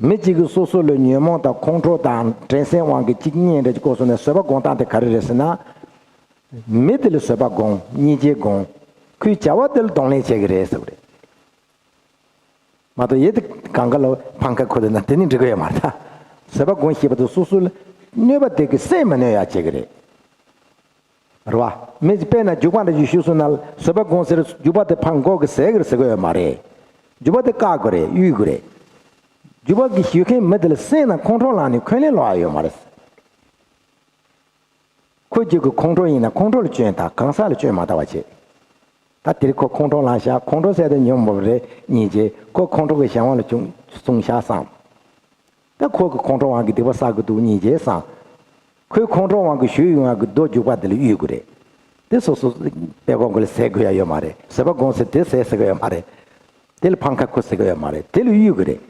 མི་གཅིག་གིས་སོ་སོ་ལ་ཉོན་མོངས་དང་ཁོང་ཁྲོ་དང་འགྲན་སེམས་དབང་གིས་གཅིག་གཉིས་འདྲ་ཅིག་བཀོད་སོང་ན་བཟོད་པ་སྒོམ་སྟངས་དེ་ག་རེ་རེད་ཟེར་ན། མི་དེ་ལ་བཟོད་པ་སྒོམ། སྙིང་རྗེ་སྒོམ། ཁོའི་བྱ་བ་དེ་ལ་གདོང་ལེན་བྱེད་ཀྱི་རེད་ཟེར་བ་རེད། མ་གཏོགས་ཡེ་དེ་གང་ག་ལ་ཕམ་ཁ་འཁོར་ན་དེ་ནི་འགྲིག་གི་ཡོད་མ་རེད་ད། བཟོད་པ་སྒོམ་ཤེས་པ་དེ་སོ་སོ་ལ་གནོད་པ་དེ་གི་སེམས་མི་གནོད་ཡ་བྱེད་ཀྱི་རེད། རེད་བ། མི་དཔེར་ན་རྒྱུག་པ་འདྲ་ཞིག་གཞུས་སོང་ན་བཟོད་པ་སྒོམ་ཟེར། རྒྱུག་པ་དེ་ཕར་འགོག་གི་ཟེར་གི་རེད་ཟེར་གི་ཡོད་མ་རེད། རྒྱུག་པ་དེ་བཀག་དགོས་རེད། གཡུག་དགོས་རེད། རྒྱུག་པ་གི་གཞུ་མཁན་མི་དེ་ལ་སེམས་ནང་ཁོང་ཁྲོ་ལངས་ནས་འཁོན་ལན་སློག་ཡ་ཡོད་མ་རེད། ཁོ་རྒྱུག་གི་ཁོང་ཁྲོ་ཡིན་ན་ཁོང་ཁྲོ་ལ་སྐྱོན་བཏགས། གང་ཟག་ལ་སྐྱོན་མ་བཏགས་པ་བྱེད། ད་དེར་ཁོ་ཁོང་ཁྲོ་ལངས་ཤག་ཁོང་ཁྲོ་ཟེར་དེ་ཉོན་མོངས་པ་རེད། སྙིང་རྗེ། ཁོ་ཁོང་ཁྲོ་གི་གཞན་དབང་ལ་བྱུང་སོང་ཤག་བསམ། ད་ཁོ་གི་ཁོང་ཁྲོ་དབང་གིས་སྡིག་པ་བསགས་ཀྱི་འདུག་སྙིང་རྗེ་བསམ། ཁོའི་ཁོང་ཁྲོ་དབང་གིས་གཞུ་ཡོང་ཡག་གི་རྡོ་རྒྱུག་པ་དེ་ལ་གཡུག་དགོས་རེད། དེ་སོ་སོ་དཔྲལ་ཁོག་གི་ལ་ཟེར་དགོས་ཡ་ཡོད་མ་རེད། བཟོད་པ་སྒོམ་ཟེར་དེ་ཟེར་ཟེར་གི་ཡོད་མ་རེད། དེ་ལ་ཕམ་ཁ་ཁུར་ཟེར་གི་ཡོད་མ་རེད། དེ་ལ་གཡུག་གི་རེད།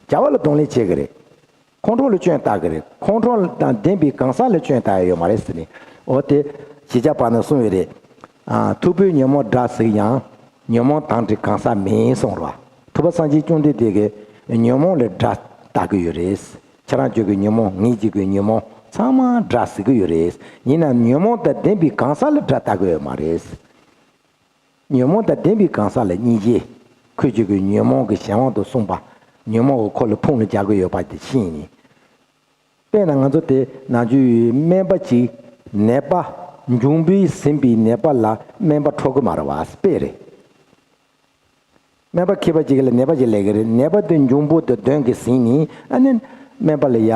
བྱ་བ་ལ་གདོང་ལེན་བྱེད་གི་རེད། ཁོང་ཁྲོ་ལ་སྐྱོན་བཏགས་གི་རེད། ཁོང་ཁྲོ་དང་ལྡན་པའི་གང་ཟག་ལ་སྐྱོན་བཏགས་ཡ་ཡོད་མ་རེད་ཟེར་ནས། འོ་དེ་ཞི་བྱེད་པ་ན་གསུངས་ཡོད་རེད། ཨ། ཐུབ་པས་ཉོན་མོངས་དགྲ་ཟིག་ཡང་། ཉོན་མོངས་དང་བྲལ་གང་ཟག་མིན་གསུངས་རེད་བ། ཐུབ་པ་སངས་རྒྱས་བཅོམ་ལྡན་འདས་ཀྱིས་ཉོན་མོངས་ལ་དགྲ་བཏགས་ཀྱི་ཡོད་རེད། ཁྱེད་རང་ཚོ་གི་ཉོན་མོངས། ངེད་ཅག་གི་ཉོན་མོངས་ཚང་མ་དགྲ་ཟེར་གྱི་ཡོད་རེད། ཡིན་ནའང་ཉོན་མོངས་དང་ལྡན་པའི་གང་ཟག་ལ་དགྲ་བཏགས་ཀྱི་ཡོད་མ་རེད། ཉོན་མོངས་དང་ལྡན་པའི་གང་ཟག་ལ་སྙིང་རྗེ། ཁོས་ཁྱོད་ཀྱི་ཉོན་མོངས་ཀྱི་གཞན་དབང་དུ་གསུངས་པ། ཉོན་མོངས་ཀྱི་འཁོར་ལོ་ཕུང་ལ་སྦྱར་གྱི་ཡོད་པ་དེ་ཤེས་ནས། དཔེར་ན་ང་ཚོ་དེ་ནང་རྒྱུ་ཡོད། སྨན་པ་གཅིག་ནད་པ། འབྱུང་པོས་ཟིན་པའི་ནད་པ་ལ་སྨན་པ་འཕྲོད་ཀྱི་མ་རེད་བ། དཔེ་རེད། སྨན་པ་མཁས་པ་གཅིག་ལ་ནད་པ་ཞིག་སླེབས་ཀྱི་རེད། ནད་པ་དེ་འབྱུང་པོ་དེ་གདོན་གྱིས་ཟིན་ནས། ཨ་ནི་སྨན་པ་ལ་ཡ།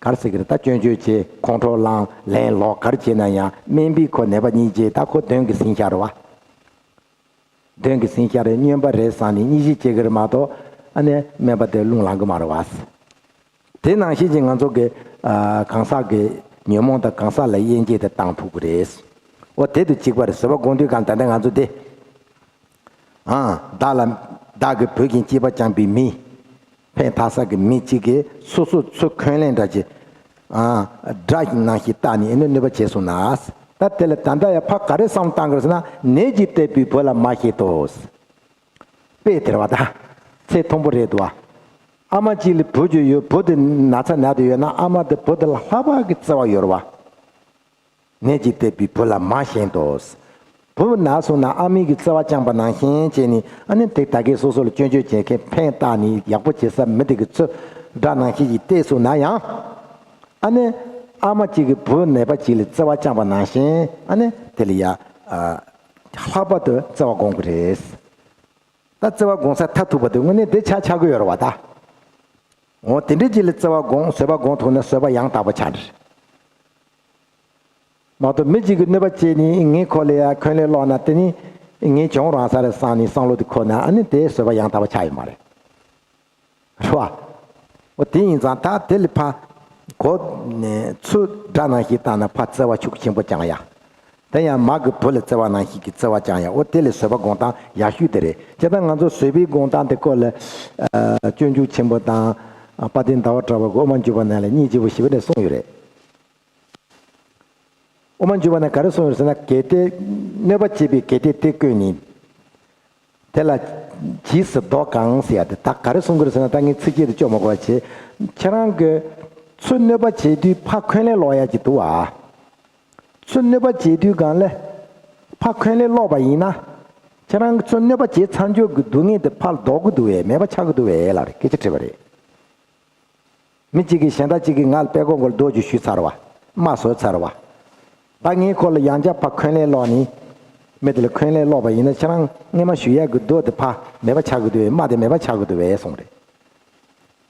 ག་རེ་ཟེར་གྱི་རེད། ད་སྐྱོན་བརྗོད་བྱེད། ཁོང་ཁྲོ་ལངས། ལན་སློག། ག་རེ་བྱས་ན་ཡང་སྨན་པས་ཁོ་ནད་པ་སྙིང་རྗེ། ད་ཁོ་གདོན་གྱིས་ཟིན་ཤག་རེད་བ། གདོན་གྱིས་ཟིན་ཤག་རེད། སྨྱོན་པ་རེད་བསམ་ནས་སྙིང་རྗེ་སྐྱེ་གི་རེད་མ་གཏོགས། ཨ་ནི་སྨན་པ་དེ་རླུང་ལངས་གི་མ་རེད་བ། དེ་ནང་བཞིན་གྱི་ང་ཚོ་གི། ཨ། གང་ཟག་གི་ཉོན་མོངས་དང་གང་ཟག་ལ་དབྱེ་འབྱེད་དེ་བཏང་ཐུབ་ཀྱི་རེད། འོ་དེ་དང་གཅིག་པ་རེད། བཟོད་པ་སྒོམ་དུས་གང་ལྟར་ང་ཚོ་དེ། ཨ། བདག་ལ། བདག་གི་བུ་བཞིན་སྐྱེས་པ་བཅངས་པའི་མི། ཕན་ཐོགས་ས་གི་མི་གཅིག་གིས་སོ་སོ་ཚུར་འཁོན་ལན་འདྲ་ཅིག་ཨ། དགྲ་ནང་བཞིན་བཏགས་ནས་ཨེ་ནི་གནོད་པ་བྱས་སོང་ན། ད་དེ་ལ་ད་ལྟ་ཡང་ཕར་ག་རེ་བསམ་བཏང་གི་རེད་ཟེར་ན། ནད་ཀྱིས་བཏབ་པའི་བུ་ལ་མ་ཞེན་ཏོ། དཔེ་དེ་རེད་བ་ད། ཚེ་ཐུང་པོ་རེད་འདུག་བ། ཨ་མ་གཅིག་ལ་བུ་གཅིག་ཡོད། བུ་དེ་ན་ཚ་ན་དུ་ཡོད་ན་ཨ་མ་དེ་བུ་དེ་ལ་ལྷག་པར་གྱི་བརྩེ་བ་ཡོད་རེད་བ། ནད་ཀྱིས་བཏབ་པའི་བུ་ལ་མ་ཞེན་ཏོ། བུ་ན་སོང་ན་ཨ་མའི་གི་བརྩེ་བ་བཅངས་པ་ནང་བཞིན་བྱས་ནས། ཨ་ནི་དེ་ད་གིན་སོ་སོ་ལ་སྐྱོན་བརྗོད་བྱེད་མཁན་ཕན་བཏགས་ནས་ཡག་པོ་བྱེད་ས་མི་དེ་གི་ཚུར་དགྲ་ནང་བཞིན་གྱི་བལྟས་སོང་ན་ཡང་། ཨ་ནི་ཨ་མ་གཅིག་གིས་བུ་ནད་པ་གཅིག་ལ་བརྩེ་བ་བཅངས་པ་ནང་བཞིན། ཨ་ནི་དེ་ལ་ཡ། ཨ། ལྷག་པར་དུ་བརྩེ་བ་སྒོམ་གི་རེད། ད་བརྩེ་བ་སྒོམ་ས་མཐར་ཐུག་པ་དེ་དངོས་གནས་དེ་ཆགས་ཆགས་ཀྱི་ཡོད་རེད་བ་ད། འོ་དེ་འདྲའི་ཅིག་ལ་བརྩེ་བ་སྒོམ། བཟོད་པ་སྒོམ་ཐུབ་ན་བཟོད་པ་ཡང་དག་པ་ཆགས་འགྲོ། མ་གཏོགས་མི་གཅིག་གིས་གནོད་པ་བྱས་ནས་ངས་ཁོ་ལ་ཡ་འཁོན་ལན་སློག་ན་དེ་ནི་ངས་གྱོང་རག་ས་རེད་བསམ་ནས་བསམ་བློ་དེ་འཁོར་ན། ཨ་ནི་དེ་བཟོད་པ་ཡང་དག་པ་ཆགས་ཡོད་མ་རེད། རེད་བ། འོ་དེ་ཡིན་ཙང་ད་དེ་ལ་ཕར་གོ་ནས་ཚུར་དགྲ་ནང་བཞིན་བཏང་ན་ཕར་བརྩེ་བ་ཤུགས་ཆེན་པོ་བཅངས་ཡ། དེ་ཡང་མ་གི་བུ་ལ་བརྩེ་བ་ནང་བཞིན་གྱི་བརྩེ་བ་བཅངས་ཡ། འོ་དེ་ལ་བཟོད་པ་སྒོམ་སྟངས་ཡག་ཤོས་དེ་རེད། བྱས་ཙང་ང་ཚོ་བཟོད་པའི་སྒོམ་སྟངས་དེ་སྐོར་ལ། ཨ། སྤྱོད་འཇུག་ཆེན་པོ་དང་། དཔལ་ལྡན་ཟླ་བ་གྲགས་པ་གི་དབུ་མ་འཇུག་པ་ནང་ལ་སྙིང་རྗེ་པོ་ཞེ་པོ་ནས་གསུངས་ཡོད་རེད། དབུ་མ་འཇུག་པ་ན་ག་རེ་གསུངས་ཡོད་ཟེར་ན། གལ་ཏེ་གནོད་པ་བྱེད་པའི་གལ་ཏེ་དེ་ཀུན་ནི། དེ་ལ་ ཇི་སྲིད་ལྡོག་གང་ཟེར་ཡ་དེ་ད་ག་རེ་གསུང་གི་རེད་ཟེར་ན། ད་ངས་ཚིགས་བཅད་དེ་སྐྱོར་མ་དགོས་པ་བྱས། ཁྱེད་རང་གིས་ཚུར་གནོད་པ་བྱེད་དུས་ཕར་འཁོན་ལན་སློག་ཡ་ཅིག་འདུག་བ། ཚུར་གནོད་པ་བྱེད་དུས་སྒང་ལ་ཕར་འཁོན་ལན་སློག་པ་ཡིན་ན། ཁྱེད་རང་གིས་ཚུར་གནོད་པ་བྱས་ཚར་ཆོག་གི་སྡུག་བསྔལ་དེ་ཕར་ལྡོག་གི་འདུག་བས། མེད་པ་ཆགས་ཀྱི་འདུག་བས་ལབ་རེད། སྐད་ཆ་དྲིས་པ་རེད། མི་གཅིག་གིས་གཞན་དག་ཅིག་གིས་ང་ལ་དཔེ་ཁོག་མགོར་རྡོ་ཅིག་གཞུས་ཚར་བ། རྨ་བཟོས་ཚར་བ། ད་ངས་ཁོ་ལ་ཡང་བསྐྱར་ཕར་འཁོན་ལན་སློག་ནས། མི་དེ་ལ་འཁོན་ལན་སློག་པ་ཡིན་ན། ཁྱེད་རང་སྔོན་མ་གཞུས་ཡག་གི་རྡོ་དེ་ཕར་མེད་པ་ཆགས་ཀྱི་འདུག་བས། རྨ་དེ་མེད་པ་ཆགས་ཀྱི་འདུག་བས་གསུངས་རེད།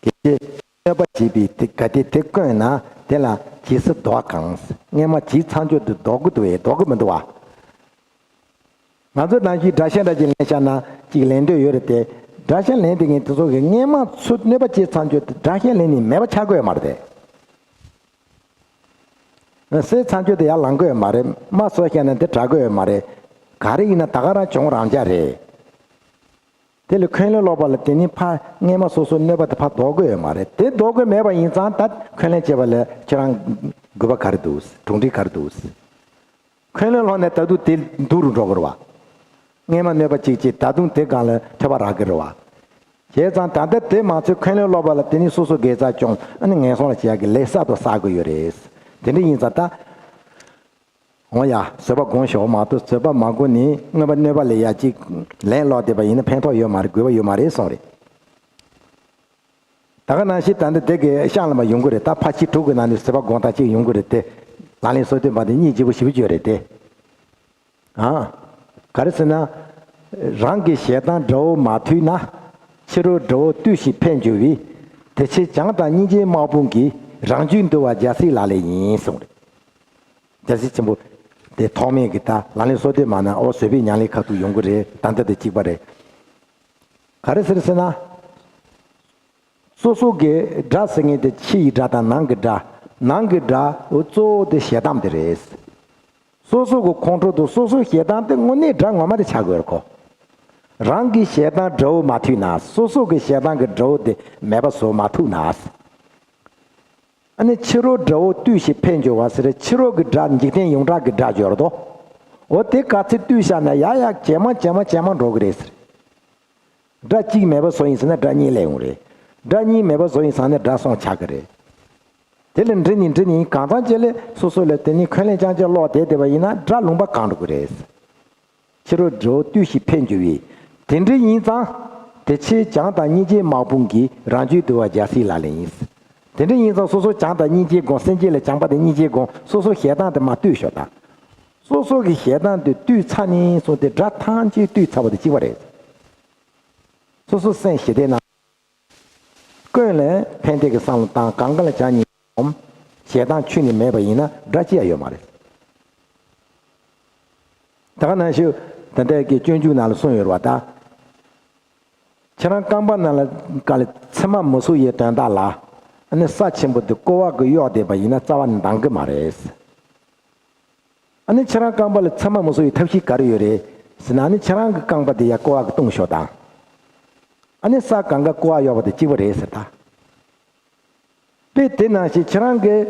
གལ་ཏེ་གནོད་པ་བྱེད་པའི་དེ་ག་དེ་དེ་བསྐོན་ན། དེ་ལ་ཇི་སྲིད་ལྡོག་གང་། སྔོན་མ་བྱས་ཚར་ཆོག་དེ་ལྡོག་གི་འདུག་བས། ལྡོག་གི་མི་འདུག་བ། ང་ཚོ་ནང་བཞིན་དགྲ་ཤ་འདྲ་ཅིག་ལེན་བཞག་ན་ཅིག་ལེན་འདོད་ཡོད་རེད་དེ། དགྲ་ཤ་ལེན་དེ་ངས་དེ་ཚོ་གི་སྔོན་མ་ཚུར་གནོད་པ་བྱས་ཚར་ཆོག་དེ་དགྲ་ཤ་ལེན་ནས་མེད་པ་ཆགས་ཀྱི་ཡོད་མ་རེད་དེ། བསད་ཚར་ཆོག་དེ་ཡར་ལངས་ཀྱི་ཡོད་མ་རེད། རྨ་བཟོས་བཞག་ན་དེ་དྲག་གི་ཡོད་མ་རེད། ག་རེ་ཡིན་ན་ད་ག་རང་བྱུང་རང་འཇགས་རེད། དེ་ལ་འཁོན་ལན་སློག་པ་ལ་དེ་ནི་ཕར་སྔོན་མ་སོ་སོའི་གནོད་པ་དེ་ཕར་ལྡོག་གི་ཡོད་མ་རེད། དེ་ལྡོག་གི་མེད་པ་ཡིན་ཙང་ད་འཁོན་ལན་བྱེད་པ་ལ་ཁྱེད་རང་དགོས་པ་ག་རེ་འདུག། གྲུབ་འབྲས་ག་རེ་འདུག། འཁོན་ལན་སློག་ནས་ད་དུང་དེ་སྡུག་རུ་འགྲོ་གི་རེད་བ། སྔོན་མ་གནོད་པ་གཅིག་བྱས། ད་དུང་དེ་སྒང་ལ་ཐོད་པ་རག་གི་རེད་བ། བྱས་ཙང་ད་ལྟ་དེ་མ་ཚོས་འཁོན་ལན་སློག་པ་ལ་དེ་ནི་སོ་སོ་དགེ་རྩ་སྐྱོང་། ཨ་ནི་ངན་སོང་ལ་བྱེད་ཡག་གི་ལས་གསར་དུ་བསགས་དགོས་ཡོད་རེད། དེ་འདྲ་ཡིན་ཙང་ད། འོ་ཡ། བཟོད་པ་སྒོམ་ཞོག་མ་གཏོགས། བཟོད་པ་མ་བསྒོམས་ནས་སྔོན་པ་གནོད་པ་ལ་ཡ་གཅིག་ལན་སློག་བསྡད་པ་ཡིན་ན་ཕན་ཐོགས་ཡོད་མ་རེད། དགོས་པ་ཡོད་མ་རེད་གསུངས་རེད། ད་ག་ནང་བཞིན་ད་ལྟ་དེ་གི་ཤག་ལ་མ་ཡོང་གི་རེད། ད་ཕར་ཕྱིན་དྲུག་གི་ནང་ནས་བཟོད་པ་སྒོམ་སྟངས་གཅིག་ཡོང་གི་རེད་དེ། ལག་ལེན་སོ་བདུན་པ་དེ་སྙིང་རྗེ་པོ་ཞེ་པོ་ཅིག་ཡོད་རེད་དེ། ཨ། ག་རེ་ཟེར་ན། རང་གི་ཞེ་སྡང་དགྲ་བོ་མ་ཐུལ་ན། ཕྱི་རོལ་དགྲ་བོ་བཏུལ་ཞིང་ཕན་འགྱུར་བས། དེ་ཕྱིར་བྱམས་དང་སྙིང་རྗེའི་དམག་དཔུང་གིས། རང་རྒྱུད་འདུལ་བ་རྒྱལ་སྲས་ལག་ལེན་ཡིན་གསུངས་རེད། རྒྱལ་སྲས་ཆེན་པོ་དེ་ཐོག་མའི་གི་ད་ལག་ལེན་སོ་བདུན་མ་ན་འོ་བཟོད་པའི་ཉམས་ལེན་ཁ་ཐུག་ཡོང་གི་རེད། ད་ལྟ་དེ་གཅིག་པ་རེད། ག་རེ་ཟེར་ཟེར་ན། སོ་སོ་གི་དགྲ་ཟེར་མཁན་དེ་ཕྱི་ཡི་དགྲ་དང་ནང་གི་དགྲ། ནང་གི་དགྲ་འོ་གཙོ་བོ་དེ་ཞེ་སྡང་དེ་རེད། སོ་སོ་གི་ཁོང་ཁྲོ་དང་སོ་སོའི་ཞེ་སྡང་དེ་དངོས་གནས་དགྲ་ངོ་མ་དེ་ཆགས་དགོས་རེད་ཁོ། རང་གི་ཞེ་སྡང་དགྲ་བོ་མ་ཐུལ་ན། སོ་སོ་གི་ཞེ་སྡང་གི་དགྲ་བོ་དེ་མེད་པ་བཟོ་མ་ཐུབ་ན། ཨ་ནི་ཕྱི་རོལ་དགྲ་བོ་བཏུལ་ཞིང་ཕན་འགྱུར་བ་ཟེར། ཕྱི་རོལ་གྱི་དགྲ་འཇིག་རྟེན་ཡོངས་གྲགས་ཀྱི་དགྲ་འབྱོར་དོ། འོ་དེ་ག་ཚོད་བཏུལ་བཞག་ན་ཡ་ཡ་ཇེ་མང་ཇེ་མང་ཇེ་མང་འགྲོ་གི་རེད་ཟེར། དགྲ་གཅིག་མེད་པ་བཟོ་ཡིན་ཟེར་ན་དགྲ་གཉིས་སླེབས་ཡོང་རེད། དགྲ་གཉིས་མེད་པ་བཟོ་ཡིན་ཟེར་ན་དགྲ་གསུམ་ཆགས་ཀྱི་རེད། དེ་ལས་འདྲི་ནས་འདྲི་ནས་གང་ཚང་ཅིག་ལ་སོ་སོ་ལ་དེ་ནས་འཁོན་ལན་རྐྱང་རྐྱང་སློག་བསྡད་བསྡད་པ་ཡིན་ན་དགྲ་ལུང་པ་གང་འགྲོ་གི་རེད། ཕྱི་རོལ་དགྲ་བོ་བཏུལ་ཞིང་ཕན་འགྱུར་བས། དེ་འདྲ་ཡིན་ཙང་། དེ་ཕྱིར་བྱམས་དང་སྙིང་རྗེའི་དམག་དཔུང་གིས། རང་རྒྱུད་འདུལ་བ་རྒྱལ་སྲས་ལག་ལེན་ཡིན། དེ་འདྲ་ཡིན་ཙང་སོ་སོ་བྱམས་དང་སྙིང་རྗེ་སྒོམ། སེམས་ཅན་ལ་བྱམས་པ་དང་སྙིང་རྗེ་སྒོམ། སོ་སོ་ཞེ་སྡང་དེ་མར་བཏུལ་ཤོག་དང་། སོ་སོ་གི་ཞེ་སྡང་དེ་བཏུལ་ཚར་ནས་བཟུང་སྟེ་དགྲ་ཐམས་ཅད་བཏུལ་ཚར་བ་དང་གཅིག་པ་རེད། སོ་སོ་སེམས་ཞི་བདེ་ན། ཀུན་ལ་ཕན་བདེ་གི་བསམ་བློ་བཏང་། གང་ག་ལ་བྱ་སྙིང་སྒོམ། ཞེ་སྡང་ཆུད་ནས་མེད་པ་ཡིན་ན་དགྲ་ཅི་ཡང་ཡོད་མ་རེད། ད་ག་ནང་བཞིན་ད་ལྟའི་གི་སྤྱོད་འཇུག་ནང་ལ་གསུངས་ཡོད་རེད་བ་ད། ཁྱེད་རང་རྐང་པ་ནང་ལ་ག་ལ་མཆིལ་མ་མི་གསོ་ཡི་དོན་དག་ལ། ཨ་ནི་ས་ཆེན་པོ་དེ་ཀོ་བ་གིས་གཡོགས་བསྡད་པ་ཡིན་ན་རྩ་བ་ནས་འདང་གི་མ་རེད། ཨ་ནི་ཁྱེད་རང་རྐང་པ་ལ་མཆིལ་མ་མི་གསོ་ཡི་ཐབས་ཤེས་ག་རེ་ཡོད་རེད་ཟེར་ན། ཨ་ནི་ཁྱེད་རང་གི་རྐང་པ་དེ་ཡར་ཀོ་བ་གིས་བརྡུངས་ཤོག་དང་། ཨ་ནི་ས་གང་ག་ཀོ་བ་གཡོགས་པ་དང་གཅིག་པ་རེད་ཟེར་ད། དཔེ་དེ་ནང་བཞིན་ཁྱེད་རང་གིས་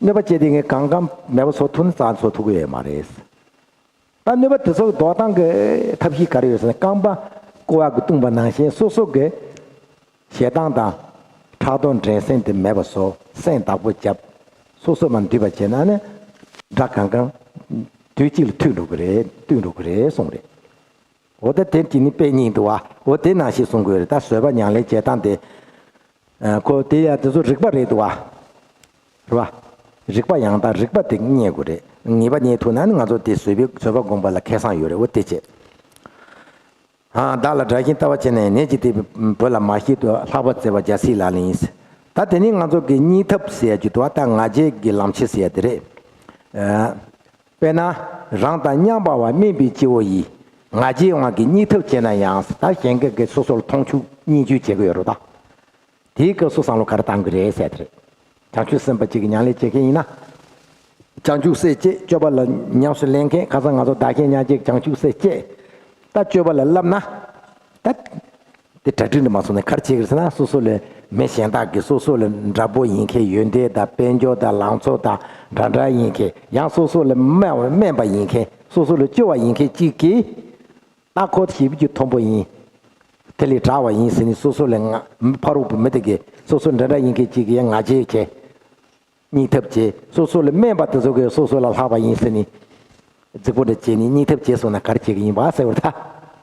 གནོད་པ་བྱས་དེ་ངས་གང་གང་མེད་པ་བཟོ་ཐུབ་ན་རྩ་བཟོ་ཐུབ་ཀྱི་ཡོད་མ་རེད། ད་གནོད་པ་དེ་ཚོ་ལྡོག་སྟངས་ཀྱི་ཐབས་ཤེས་ག་རེ་ཡོད་ཟེར་ན། རྐང་པ་ཀོ་བ་གིས་བརྡུངས་པ་ནང་བཞིན་སོ་སོ་གི་ཞེ་སྡང་དང་ཕྲག་དོག་འགྲན་སེམས་དེ་མེད་པ་བཟོ། སེམས་བདག་པོ་རྒྱབ། སོ་སོ་མར་འདུས་པ་བྱས་ན་ནི་དགྲ་གང་གང་དུས་གཅིག་ལ་ཐུལ་འགྲོ་གི་རེད། བཏུལ་འགྲོ་གི་རེད་གསུངས་རེད། འོ་ད་དེ་གཅིག་ནི་དཔེ་རྙིང་འདུག་བ། འོ་དེ་ནང་བཞིན་གསུང་དགོས་རེད། ད་བཟོད་པ་ཉམས་ལེན་བྱེད་སྟངས་དེ། ཨ། ཁོ་དེ་ཡང་དེ་ཚོ་རིག་པ་རེད་འདུག་བ། རེད་བ། རིག་པ་ཡང་དག་རིག་པ་དེ་རྙེད་དགོས་རེད། ངེས་པ་རྙེད་ཐུབ་ན་ནི་ང་ཚོ་དེ་བཟོད་པའི་བཟོད་པ་སྒོམ་པ་ལ་ཁེ་བཟང་ཡོད་རེད། འོ་དེ་བྱེད། ཨ། བདག་ལ་དགྲ་བཞིན་ལྟ་བ་བྱས་ནས། ནད་ཀྱིས་གཏད་པའི་བུ་ལ་མ་ཤེས་དུས། ལྷག་པར་བརྩེ་བ་རྒྱལ་སྲས་ལག་ལེན་ཡིན། ད་དེ་ནི་ང་ཚོ་གི་གཉིད་ཐབས་ཟེར་ཡ་ཅིག་འདུག་བ། ད་ང་རྒྱལ་གྱི་ལམ་ཆེན་ཟེར་ཡ་དེ་རེད། ཨ། དཔེར་ན། རང་དང་མཉམ་པ་བ་དམན་པའི་སྐྱེ་བོ་ཡིས། ང་རྒྱལ་དབང་གིས་གཉིད་ཐབས་བྱས་ན་ཡང་། ད་གཞན་སྐད་ཀྱིས་སོ་སོ་ལ་མཐོང་ཆུང་སྙིང་བཅུས་བྱེད་ཀྱི་ཡོད་རེད་ད། དེའི་སྐབས་སུ་བསམ་བློ་ག་རེ་བཏང་གི་རེད་ཟེར་དེ་རེད། བྱང་ཆུབ་སེམས་དཔའ་གཅིག་གིས་ཉམས་ལེན་བྱེད་མཁན་ཡིན་ན། བྱང་ཆུབ་སེམས་བསྐྱེད། སྤྱོད་པ་ལ་ཉམས་སུ་ལེན་མཁན། ཁ་སང་ང་ཚོ་བདག་གཞན་མཉམ་བརྗེ་བྱང་ཆུབ་སེམས་བསྐྱེད། ད་སྤྱོད་པ་ལ་བསླབ་ན། ད། དེ་གྲ་སྒྲིག་འདྲ་མ་སོང་ནས་ག་རེ་བྱེད་ཀྱི་རེད་ཟེར་ན། སོ་སོ་ལ་མི་གཞན་དག་གིས་སོ་སོ་ལ་དགྲ་བོ་ཡིན་མཁན། ཡོན་ཏན་དང་དཔལ་འབྱོར་དང་ལང་ཚོ་དང་འདྲ་འདྲ་ཡིན་མཁན། ཡང་སོ་སོ་ལ་དམའ་བ་དམན་པ་ཡིན་མཁན། སོ་སོ་ལ་སྐྱོ་བ་ཡིན་མཁན་གཅིག་གིས། ད་ཁོ་ཞེ་པོ་ཅིག་མཐོན་པོ་ཡིན། དེ་ལས་དྲག་པ་ཡིན་ཟེར་ནས་སོ་སོ་ལ་ང་ཕ་རོལ་པོ་མི་དེ་གས་སོ་སོ་འདྲ་འདྲ་ཡིན་མཁན་གཅིག་གིས་ང་རྒྱལ་བྱས། སྙིང་འཐབ་བྱས། སོ་སོ་ལ་དམན་པ་དེ་ཚོ་གིས་སོ་སོ་ལ་ལྷག་པ་ཡིན་ཟེར་ནས་རྫིག་པོ་འདྲ་བྱས་ནས་སྙིང་འཐབ་བྱས་སོང་ན་ག་རེ་བྱེད་ཀྱི་ཡིན་པ་ཟེར་བ་རེད་ད།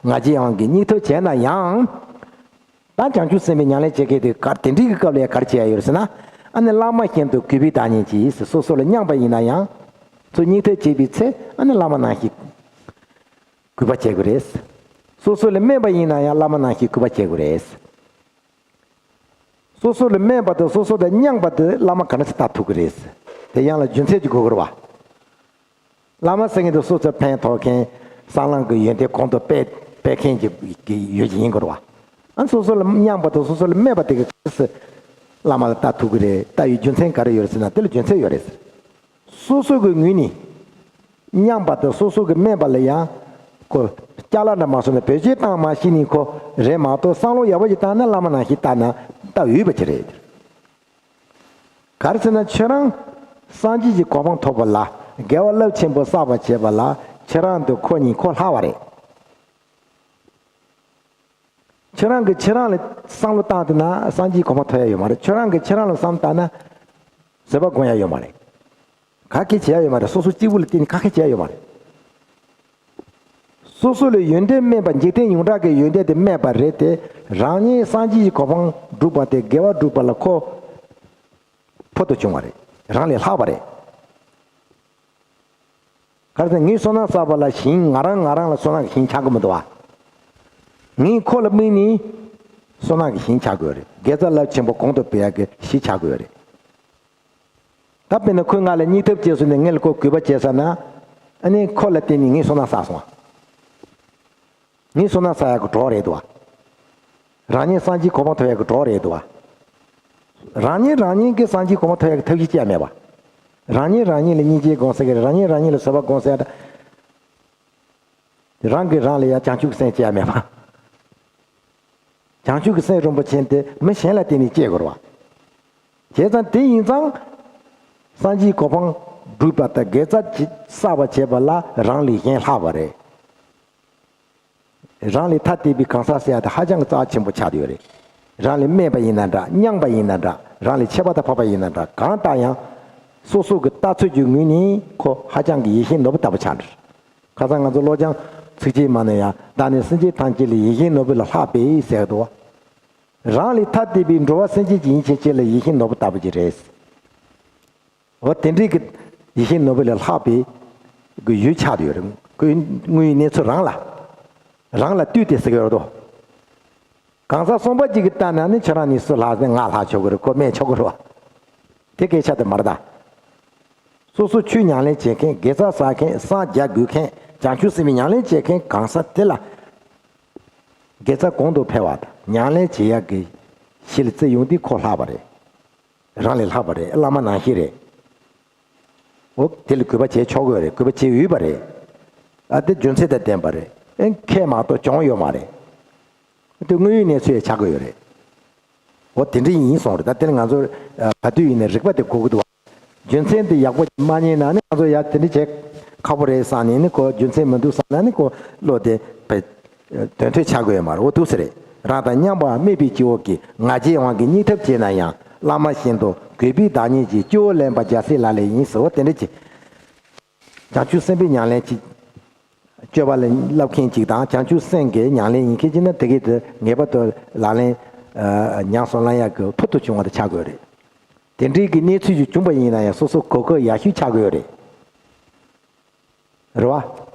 ང་རྒྱལ་དབང་གིས་སྙིང་འཐབ་བྱས་ན་ཡང་། ད་བྱང་ཆུབ་སེམས་དཔའི་ཉམས་ལེན་བྱེད་མཁན་དེ་ག་དེ་འདྲའི་གི་སྐབས་ལ་ཡང་ག་རེ་བྱེད་ཡ་ཡོད་རེད་ཟེར་ན། ཨ་ནི་བླ་མ་བཞིན་དུ་གུས་པའི་བདག་ཉིད་ཀྱིས་ཟེར། སོ་སོ་ལ་མཉམ་པ་ཡིན་ན་ཡང་། ཚུར་སྙིང་འཐབ་བྱེད་པའི་ཚེ་ཨ་ནི་བླ་མ་ནང་བཞིན་གུས་པ་བྱེད་དགོས་རེད། སོ་སོ་ལ་དམན་པ་ཡིན་ན་ཡང་བླ་མ་ནང་བཞིན་གུས་པ་བྱེད་དགོས་རེད། སོ་སོ་ལ་དམན་པ་དང་སོ་སོ་དང་མཉམ་པ་དེ་བླ་མ་ག་འདྲ་ཞིག་ལྟ་ཐུབ་ཀྱི་རེད། དེ་ཡང་ལ་རྒྱུ་མཚན་ཅིག་དགོས་ཀྱི་རེད་བ། བླ་མ་ཟེར་མཁན་དེ་སོ་སོར་ཕན་ཐོགས་མཁན། སྲང་ལམ་གྱི་ཡོན་ཏན་གོང་དུ་སྤེལ་སྤེལ་མཁན་གྱི་གི་ཡོད་ཀྱི་ཡིན་དགོས་རེད་བ། ཨ་སོ་སོ་ལ་མཉམ་པ་དང་སོ་སོ་ལ་དམན་པ་དེ་གི་ག་རེ་བླ་མ་ལ་ལྟ་ཐུབ་ཀྱི་རེད། ལྟ་ཡུལ་རྒྱུ་མཚན་ག་རེ་ཡོད་རེད་ཟེར་ན་དེ་ལ་རྒྱུ་མཚན་ཡོད་རེད། སོ་སོ་གི་ངོས་ནས་མཉམ་པ་དང་སོ་སོ་གི་དམན་པ་ལ་ཡང་ཁོ་ཅ་ལག་འདྲ་མ་སོང་ན་བེད་སྤྱོད་བཏང་མ་ཤེས་ནས་ཁོ་རེད་མ་གཏོགས་བསམ་བློ་ཡག་པོ་ཞིག་བཏང་ན་བླ་མ་ནང་བཞིན་བལྟ་ན་ལྟ་འོས་པ་ཅིག་རེད། ག་རེ་ཟེར་ན་ཁྱོད་རང་སངས་རྒྱས་ཀྱི་གོ་འཕང་ཐོབ་པ་ལ་དགེ་བ་རླབས་ཆེན་པོ་བསགས་པ་བྱེད་པ་ལ་ཁྱེད་རང་དང་ཁོ་གཉིས་ཁོ་ལྷག་པ་རེད། ཁྱེད་རང་གིས་ཁྱེད་རང་ལ་བསམ་བློ་བཏང་དེ་ན་སངས་རྒྱས་གོ་འཕང་ཐོབ་ཡ་ཡོད་མ་རེད། ཁྱེད་རང་གིས་ཁྱེད་རང་ལ་བསམ་བློ་བཏང་ན་བཟོད་པ་སྒོམ་ཡ་ཡོད་མ་རེད། ག་གེ་བྱེད་ཡ་ཡོད་མ་རེད། སོ་སོ་གཅིག་པུ་ལ་བརྟེན་ནས་ག་གེ་བྱེད་ཡ་ཡོད་མ་རེད། སོ་སོ་ལ་ཡོན་ཏན་དམན་པ་འཇིག་རྟེན་ཡོངས་གྲགས་ཀྱི་ཡོན་ཏན་དེ་དམན་པ་རེད་དེ། རང་ཉིད་སངས་རྒྱས་ཀྱི་གོ་འཕང་བསྒྲུབས་པ་དེ་དགེ་བ་བསྒྲུབས་པ་ལ་ཁོ་ཕུལ་དུ་བྱུང་བ་རེད། རང་ལས་ལྷག་པ་རེད། ག་རེ་ཟེར་ན་ངས་བསོད་ནམས་བསགས་པ་ལ་ཞིང་ང་རང་ང་རང་ལ་བསོད་ནམས་ཀྱི་ཞིང་ཆགས་ཀྱི་མི་འདུག་བ། ངས་ཁོ་ལ་དམིགས་ནས་བསོད་ནམས་ཀྱི་ཞིང་ཆགས་དགོས་རེད། དགེ་རྩ་རླབས་ཆེན་པོ་གོང་དུ་སྤེལ་ཡག་གི་གཞི་ཆགས་དགོས་རེད། ད་དཔེར་ན་ཁོས་ང་ལ་སྙིང་ཐབས་བྱས་སོང་ནས་ངས་ལ་ཁོ་གུས་པ་བྱས་ས་ན། ཨ་ནི་ཁོ་ལ་བརྟེན་ནས་ངས་བསོད་ནམས་བསགས་སོང་བ། ངས་བསོད་ནམས་བསགས་ཡག་གི་གྲོགས་རེད་དོ། རང་ཉིད་སངས་རྒྱས་གོ་འཕང་ཐོབ་ཡག་གི་གྲོགས་རེད་དོ། རང་ཉིད་རང་ཉིད་ཀྱིས་སངས་རྒྱས་གོ་འཕང་ཐོབ་ཡག་གི་ཐབས་ཤེས་ཅི་ཡང་མེད་པ། རང་ཉིད་རང་ཉིད་ལ་སྙིང་རྗེ་སྒོམ་ཟེར་གི་རེད། རང་ཉིད་རང་ཉིད་ལ་བཟོད་པ་སྒོམ་ཟེར་ཡག་ད། རང་གིས་རང་ལ་ཡང་བྱང་ཆུབ་ཀྱི་སེམས་ཅི་ཡང་མེད་པ། བྱང་ཆུབ་ཀྱི་སེམས་རིན་པོ་ཆེ་དེ་མི་གཞན་ལ་བརྟེན་ནས་སྐྱེ་དགོས་རེད་བ། བྱས་ཙང་དེ་ཡིན་ཙང་། སངས་རྒྱས་གོ་འཕང་བསྒྲུབས་པ་དང་དགེ་རྩ་བསགས་པ་བྱས་པ་ལ་རང་ལས་གཞན་ལྷག་པ་རེད། རང་ལས་ཐ་དད་པའི་གང་ཟག་ཟེར་ཡ་དེ་ཧ་ཅང་གི་རྩ་བ་ཆེན་པོ་ཆགས་ཡོད་རེད། རང་ལས་དམན་པ་ཡིན་ན་འདྲ། མཉམ་པ་ཡིན་ན་འདྲ། རང་ལས་ཆེ་བ་དང་འཕགས་པ་ཡིན་ན་འདྲ། གང་ལྟར་ཡང་། སོ་སོ་གི་ལྟ་ཚུལ་གྱི་ངོས་ནས་ཁོ་ཧ་ཅང་གི་ཡིད་བཞིན་ནོར་བུ་ལྟ་བུ་ཆགས་འདུག་ཁ་སང་ང་ཚོ་བློ་སྦྱང་ཚིགས་བཅད་མ་ནས་ཡང་བདག་ནི་སེམས་ཅན་ཐམས་ཅད་ལས་ཡིད་བཞིན་ནོར་བུ་ལས་ལྷག་པས་ཟེར་འདུག་རང་ལས་ཐ་དད་པའི་འགྲོ་བ་སེམས་ཅན་གྱི་ཡིན་ཕྱིན་ཆད་ལ་ཡིད་བཞིན་ནོར་བུ་ལྟ་བུ་ཅིག་རེད། འོ་དེ་འདྲའི་གི་ཡིད་བཞིན་ནོར་བུ་ལས་ལྷག་པའི་གི་ཡུལ་ཆགས་ཡོད་རེད། ཁོའི་དངོས་ཡོད་གནས་ཚུལ་རང་ལ། རང་ལ་ལྟོས་ཏེ་ཟེར་གི་ཡོད་དོ། གང་ཟག་གསུམ་པ་གཅིག་གིས་བལྟས་ན་ནི་ཁྱེད་རང་ནི་སུ་ལྷག་ཟེར། ང་ལྷག་ཆོག་གི་རེད། ཁོ་དམན་ཆོག་གི་རེད་བ། དེ་སྐད་ཆ་དེ་མ་རེད་ད། སོ་སོ་ཆོས་ཉམས་ལེན་བྱེད་མཁན། དགེ་རྩ་བསགས་མཁན། སངས་རྒྱ་དགོས་མཁན། བྱང་ཆུབ་སེམས་དཔའི་ཉམས་ལེན་བྱེད་མཁན་གང་ཟག་དེ་ལ། དགེ་རྩ་གོང་དུ་འཕེལ་བ་དང་ཉམས་ལེན་བྱེད་ཡག་གི་གཞི་ལ་བརྩི་ཡོང་དུས་ཁོ་ལྷག་པ་རེད། རང་ལས་ལྷག་པ་རེད། བླ་མ་ནང་བཞིན་རེད། འོ་དེ་ལ་གུས་པ་བྱེད་ཆོག་གི་རེད། གུས་པ་བྱེད་འོས་པ་རེད། ཨ་དེ་རྒྱུ་མཚན་དང་ལྡན་པ་རེད། ཨེ་ཁས་མ་གཏོགས་གྱོང་ཡོད་མ་རེད། དེ་དངོས་ཡོད་གནས་ཚུལ་ཡང་ཆགས་ཀྱི་ཡོད་རེད། འོ་དེ་འདྲ་ཡིན་སོང་རེད། ད་དེ་ལ་ང་ཚོ་ག་དུས་ཡིན་ནའི་རིག་པ་དེ་དགོས་ཀྱི་འདུག་བ། རྒྱུ་མཚན་དེ་ཡག་པོ་མ་རྙེད་ན་ནི་ང་ཚོ་ཡ་དེ་འདྲ་བྱེད་ཁག་པོ་རེད་བསམ་ནས་ནི་ཁོ། རྒྱུ་མཚན་མི་འདུག་བསམ་ན་ནི་ཁོ་བློ་དེ་དོན་འཕྲོད་ཆགས་དགོས་ཡོད་མ་རེད། འོ་འདུག་སེ་རེད། རང་དང་མཉམ་པ་དམིགས་པའི་སྤྱི་བོ་གིས། ང་རྒྱལ་དབང་གིས་སྙིང་འཐབ་བྱས་ན་ཡང་། བླ་མ་བཞིན་དུ་གུས་པའི་བདག་ཉིད་ཀྱིས། སྐྱེ་བོ་ལེན་པ་རྒྱལ་སྲས་ལག་ལེན་ཡིན་ཟེར། འོ་དེ་འདྲ་བྱེད། བྱང་ཆུབ་སེམས་དཔའི་ཉམས་ལེན་གྱི་སྤྱོད་པ་ལ་བསླབ་མཁན་ཅིག་དང་། བྱང་ཆུབ་སེམས་ཀྱི་ཉམས་ལེན་ཡིན་མཁན་ཅིག་ན་དེ་གས་དེ་ངེས་པར་དུ་ལག་ལེན་ཨ་ཉམས་སུ་བླང་ཡག་གི་ཕུལ་དུ་བྱུང་བ་དེ་ཆགས་དགོས་རེད། དེ་འདྲའི་གི་གནས་ཚུལ་ཞིག་བྱུང་པ་ཡིན་ན་ཡང་སོ་སོ་གོ་སྐབས་ཡག་ཤོས་ཆགས་དགོས་རེད། རེད་བ།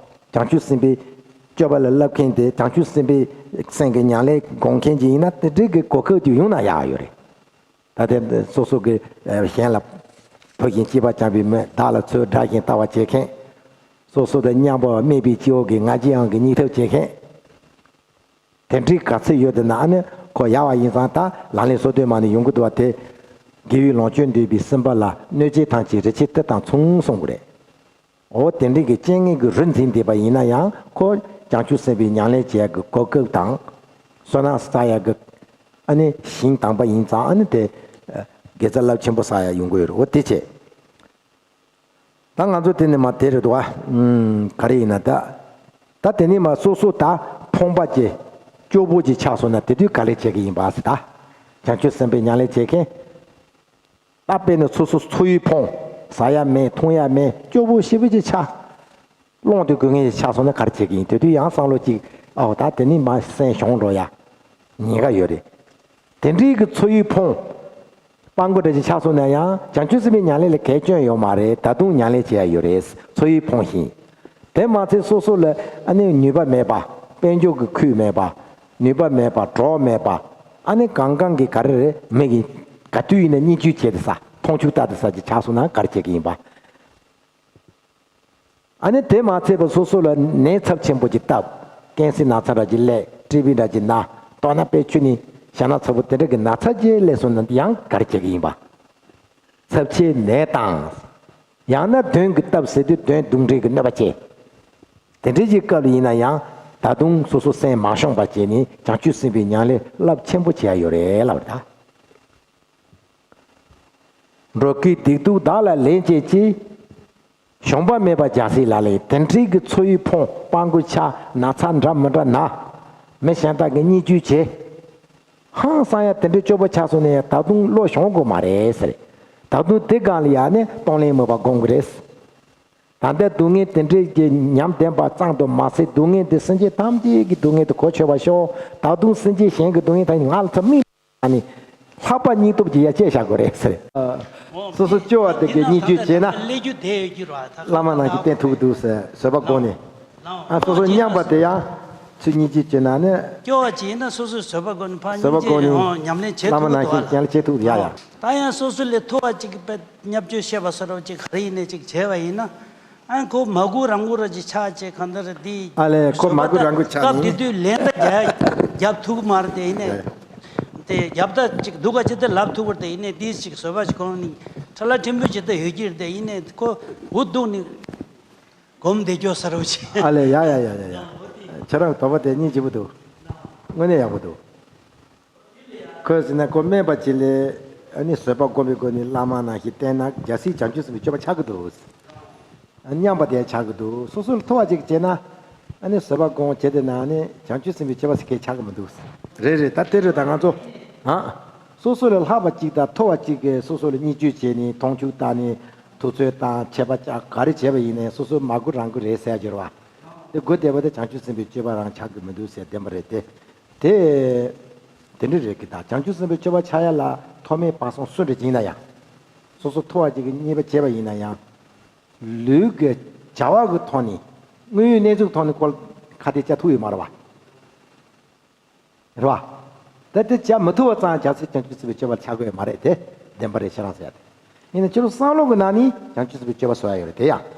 བྱང་ཆུབ་སེམས་དཔའི་སྤྱོད་པ་ལ་བསླབ་མཁན་དེ། བྱང་ཆུབ་སེམས་དཔའི་སེམས་ཀྱི་ཉམས་ལེན་སྒོམ་མཁན་ཅིག་ཡིན་ན་དེ་འདྲའི་གི་གོ་སྐབས་ཅིག་ཡོང་ན་ཡག་ཡོད་རེད། ད་ལྟའི་སོ་སོ་གི་ཨ་གཞན་ལ་ཕུལ་ཞིང་གཅེས་པར་བྱ་བའི་མི། བདག་ལ་ཚུར་བསྒྲགས་ཤིང་ལྟ་བར་བྱེད་མཁན། སོ་སོ་དང་མཉམ་པར་དམིགས་པའི་སྤྱི་བོ་གིས། ང་རྒྱལ་དབང་གིས་སྙིང་འཐབ་བྱེད་མཁན། དེ་འདྲའི་ག་ཚོད་ཡོད་དེ་ན་ཨ་ནི་ཁོ་ཡག་པ་ཡིན་ཙང་ད་ལག་ལེན་སོ་བདུན་མ་ནས་ཡོང་གི་འདུག་བ། དེ་དགེ་བའི་ལོངས་སྤྱོད་འདོད་པའི་སེམས་པ་ལ། གནོད་བྱེད་ཐམས་ཅད་རིགས་ཆད་དེ་དང་མཚུངས་གསུང་གི་རེད། འོ་དེ་འདྲའི་གི་རྐྱེན་ངན་གྱི་རུ་འཛིན་བསྡད་པ་ཡིན་ན་ཡང་ཁོ་བྱང་ཆུབ་སེམས་དཔའི་ཉམས་ལེན་བྱེད་ཡག་གི་གོ་སྐབས་དང་། བསོད་ནམས་བསགས་ཡག་གི་ཨ་ནི་ཞིང་དང་པོ་ཡིན་ཙང་། ཨ་ནི་དེ་དགེ་རྩ་རླབས་ཆེན་པོ་བསགས་ཡག་ཡོང་གི་ཡོད་རེད། འོ་དེ་བྱས། ད་ང་ཚོ་དེ་ནས་མར་དེ་རེད་འདུག་བ། ཨུམ། ག་རེ་ཡིན་ན་ད། ད་དེ་ནས་མར་སོ་སོ་ད་ཕོངས་པ་སྐྱེ། སྐྱོ་པོ་ཅིག་ཆགས་སོང་ན་དེ་དུས་ག་རེ་བྱེད་ཀྱི་ཡིན་པ་ཟེར་ད། བྱང་ཆུབ་སེམས་དཔའི་ཉམས་ལེན་བྱེད་མཁན། ད་དཔེར་ན་སོ་སོ་འཚོ་བའི་ཕོངས། ཟ་ཡ་མེད། འཐུང་ཡ་མེད། སྐྱོ་པོ་ཞེ་པོ་ཅིག་ཆགས། སློང་དུ་དགོས་ངེས་ཆགས་སོང་ན་ག་རེ་བྱེད་ཀྱི་ཡིན། དེ་དུས་ཡང་བསམ་བློ་གཅིག་ཨའོ་ད་དེ་ནི་མ་སེམས་ཞོང་འགྲོ་ཡ། ཉེན་ཁ་ཡོད་རེད། དེ་འདྲའི་གི་འཚོ་བའི་ཕོངས། སྤྲང་པོ་འདྲ་ཅིག་ཆགས་སོང་ན་ཡང་བྱང་ཆུབ་སེམས་དཔའི་ཉམས་ལེན་ལ་གལ་སྐྱོན་ཡོད་མ་རེད། ད་དུང་ཉམས་ལེན་བྱེད་ཡ་ཡོད་རེད། འཚོ་བའི་ཕོངས་ཤིང་། དེ་མ་ཚད་སོ་སོ་ལ་ཨ་ནི་ནུས་པ་མེད་པ། དཔལ་འབྱོར་གྱི་ཁུལ་མེད་པ། ནུས་པ་མེད་པ། གྲོགས་མེད་པ། ཨ་ནི་གང་གང་གི་ག་རེ་རེད་མི་གི། ག་དུས་ཡིན་ན་བརྙས་བཅོས་བྱེད་དེ་ས། མཐོང་ཆུང་ལྟ་དེ་ས་ཅིག་ཆགས་སོང་ན་ག་རེ་བྱེད་ཀྱི་ཡིན་པ། ཨ་ནི་དེ་མ་ཚད་པ་སོ་སོ་ལ་ནད་ཚབས་ཆེན་པོ་ཅིག་བཏབ། ཀན་སའི་ན་ཚ་འདྲ་ཅིག་སླེབས། ཊི་བི་འདྲ་ཅིག་ན། མདོར་ན་དཔེ་ཆུ་ནི་ཞྭ་ནག་ཚ་པོ་དེ་འདྲ་གི་ན་ཚ་ཅིག་སླེབས་སོང་ན་ཡང་ག་རེ་བྱེད་ཀྱི་ཡིན་པ། ཚབས་ཆེའི་ནད་དང་། ཡང་ན་གདོན་གྱིས་བཏབ་ཟེར་དུས་གདོན་གདོན་འདྲེ་གི་གནོད་པ་བྱེད། དེ་འདྲའི་ཅིག་སྐབས་ལ་ཡིན་ན་ཡང་ད་དུང་སོ་སོ་སེམས་མ་ཞོངས་པ་བྱས་ནས་བྱང་ཆུབ་སེམས་དཔའི་ཉམས་ལེན་རླབས་ཆེན་པོ་བྱེད་ཡ་ཡོད་རེད་ལབ་རེད་ད། འགྲོ་ཀུན་སྡིག་སྡུག་བདག་ལ་ལེན་བྱེད་ཅིང་། ཞོགས་པ་མེད་པར་རྒྱལ་སྲས་ལག་ལེན། དེ་འདྲའི་གི་འཚོ་བའི་ཕོངས། སྤྲང་པོ་ཆགས། ན་ཚ་འདྲ་མི་འདྲ་ན། མི་གཞན་དག་གིས་བརྙས་བཅོས་བྱེད། ཧང་སང་ཡ་དེ་འདྲའི་སྐྱོ་པོ་ཆགས་སོང་ན་ཡང་ད་དུང་བློ་ཞོང་དགོས་མ་རེད་ཟེར། ད་དུང་དེ་སྒང་ལ་ཡང་ནི་གཏོང་ལེན་མོས་པ་སྒོམ་གི་རེད། ད་ལྟའི་སྡུག་བསྔལ་དེ་འདྲའི་གི་ཉམས་ལྡན་པ་ཙམ་དུ་མ་ཟད་སྡུག་བསྔལ་འདི་སེམས་ཅན་ཐམས་ཅད་ཀྱི་སྡུག་བསྔལ་དུ་གོ་ཆོད་པར་ཤོག་ད་དུང་སེམས་ཅན་གཞན་གྱི་སྡུག་བསྔལ་ཐམས་ཅད་ང་ལ་ཚ་མིག་ཨ་ནི། ལྷག་པ་སྙིང་སྟོབས་ཀྱིས་ཡར་བཅད་བཞག་དགོས་རེད་ཟེར། སོ་སོ་སྐྱོ་བ་དེ་གའི་སྙིང་རྗེ་བྱས་ན། ཀླད་རྒྱུ་དེ་ཡོད་རྒྱུ་ར་ད། བླ་མ་ནང་བཞིན་བསྟེན་ཐུབ་ཀྱི་འདུག་ཟེར་བཟོད་པ་བསྒོམས་ནས། ཨ་སོ་སོ་སྙམ་པ་དེ་ཡང་ཚུར་སྙིང་རྗེ་བྱས་ན་ནི། སྐྱོ་བ་ཅིག་ཡིན་ན་སོ་སོས་བཟོད་པ་བསྒོམས་ནས་ཕར་བཟོད་པ་སྙིང་རྗེ་བསྒོམས་ནས་ཨོ་ཉམས་ལེན་བྱེད་བླ་མ་ཐུབ་ནང་བཞིན་ཀྱང་བྱེད་ཐུབ་ཡ་ཡ། ད་ཡང་སོ་སོ་ལས་མཐོ་བ་ཅིག་གི་བསྙབ་བཅོས་བྱེད་པ་སོ་ར་ཅིག་ག་རེ་ཡིན་ནའི་ཅིག་བྱས་པ་ཡིན་ན། ཨ་ཁོ་མ་གུ་རང་གུ་ར་ཅིག་ཆགས་ཅེས་གང་ལྟར་འདི། ཨ་ལས་ཁོ་མ་གུ་རང་གུ་ཆགས་སྐབས་ནི། དེ་དུས་ལན་ད་རྒྱ་རྒྱབ་ཐུབ་མ་རེད་དེ་ཡིན་ནའི། དེ་རྒྱབ་ད་ཅིག་སྡུག་ག་ཅིག་ད་ལབ་ཐུབ་པར་དེ་ཡིན་ནའི་འདི་ཅིག་བཟོད་པ་ཅིག་གོང་ནི་ཁྲ་ལ་ཕྲན་བུ་ཅིག་ད་ཡོད་ཀྱི་རེད་དེ་ཡིན་ནའི་ཁོ་འུ་སྡུག་ནི་སྒོམ་བསྡད་སྐྱོ་ས་རུ་ཅིག་ཨ་ལས་ཡ་ཡ་ཡ་ཡ་ཡ། ཁྱེད་རང་དོགས་པ་དེ་སྙིང་རྗེ་པོ་འདུག་དངོས་གནས་ཡག་པོ་འདུག་ཁོས་ཟེར་ན་ཁོ་སྨན་པ་ཅིག་ལས་ཨ་ནི་བཟོད་པ་སྒོམ་པའི་སྒོ་ནས་བླ་མ་ནང་བཞིན་བསྟེན་ན་རྒྱལ་སྲས་བྱང་ཆུབ་སེམས་དཔའི་སྤྱོད་པ་ཆགས་ཀྱི་འདུག་སྙམ་པ་དེ་ཆགས་ཀྱི་འདུག་སོ་སོ་ལ་མཐོ་བ་ཅིག་བྱས་ན་ཨ་ནི་བཟོད་པ་སྒོམ་བྱས་དེ་ན་ཨ་ནི་བྱང་ཆུབ་སེམས་དཔའི་སྤྱོད་པ་ཟེར་མཁན་ཆགས་ཀྱི་མི་འདུག་རེད་རེད། ད་དེ་རེད། ད་ང་ཚོ་ཨ་སོ་སོ་ལས་ལྷག་པ་ཅིག་དང་མཐོ་བ་ཅིག་གིས་སོ་སོ་ལ་བརྙས་བཅོས་བྱས་ནས་མཐོང་ཆུང་བཏང་ནས་ཐུབ་ཚོད་བཏང་ཆད་པ་བཅག་ག་རེ་བྱས་པ་ཡིན་ནའི་སོ་སོ་མ་གུ་རང་གུ་རེད་ཟེར་ཡ་འགྱུར་བ། དེ་སྒོ་བསྡད་པ་དེ་བྱང་ཆུབ་སེམས་དཔའི་སྤྱོད་པ་རང་ཆགས་ཀྱི་མི་འདུག་ཟེར་བདེན་པ་རེད་དེ། དེ། དེ་འདྲ་རེད་ཀི་ད་བྱང་ཆུབ་སེམས་དཔའི་སྤྱོད་པ་ཆགས་ཡ་ལ་མཐོ་དམན་བར་གསུམ་སུ་འདྲ་ཅིག་ཡིན་ན་ཡང་། སོ་སོ་མཐོ་བ་ཅིག་གི་བརྙས་པ་བྱས་པ་ཡིན་ན་ཡང་། ལུས་ཀྱི་བྱ་བ་གི་ཐོག་ནས་དངོས་ཡོད་གནས་ཚུལ་གྱི་ཐོག་ནས་ཁོ་ལ་ཁ་གཏད་བཅག་ཐུབ་ཡོད་མ་རེད་བ། རེད་བ། ད་དེ་བྱ་མི་ཐུབ་པ་ཙང་རྒྱལ་སྲས་བྱང་ཆུབ་སེམས་དཔའི་སྤྱོད་པ་ལ་ཆགས་དགོས་ཡོད་མ་རེད་དེ། བདེན་པ་རེད་ཁྱེད་རང་ཟེར་ཡ་དེ། ཡིན་ན་ཁྱེད་རང་བསམ་བློ་གི་ནང་ནས་བྱང་ཆུབ་སེམས་དཔའི་སྤྱོད་པ་བཟོ་ཡ་ཡོད་རེད་དེ་ཡང་།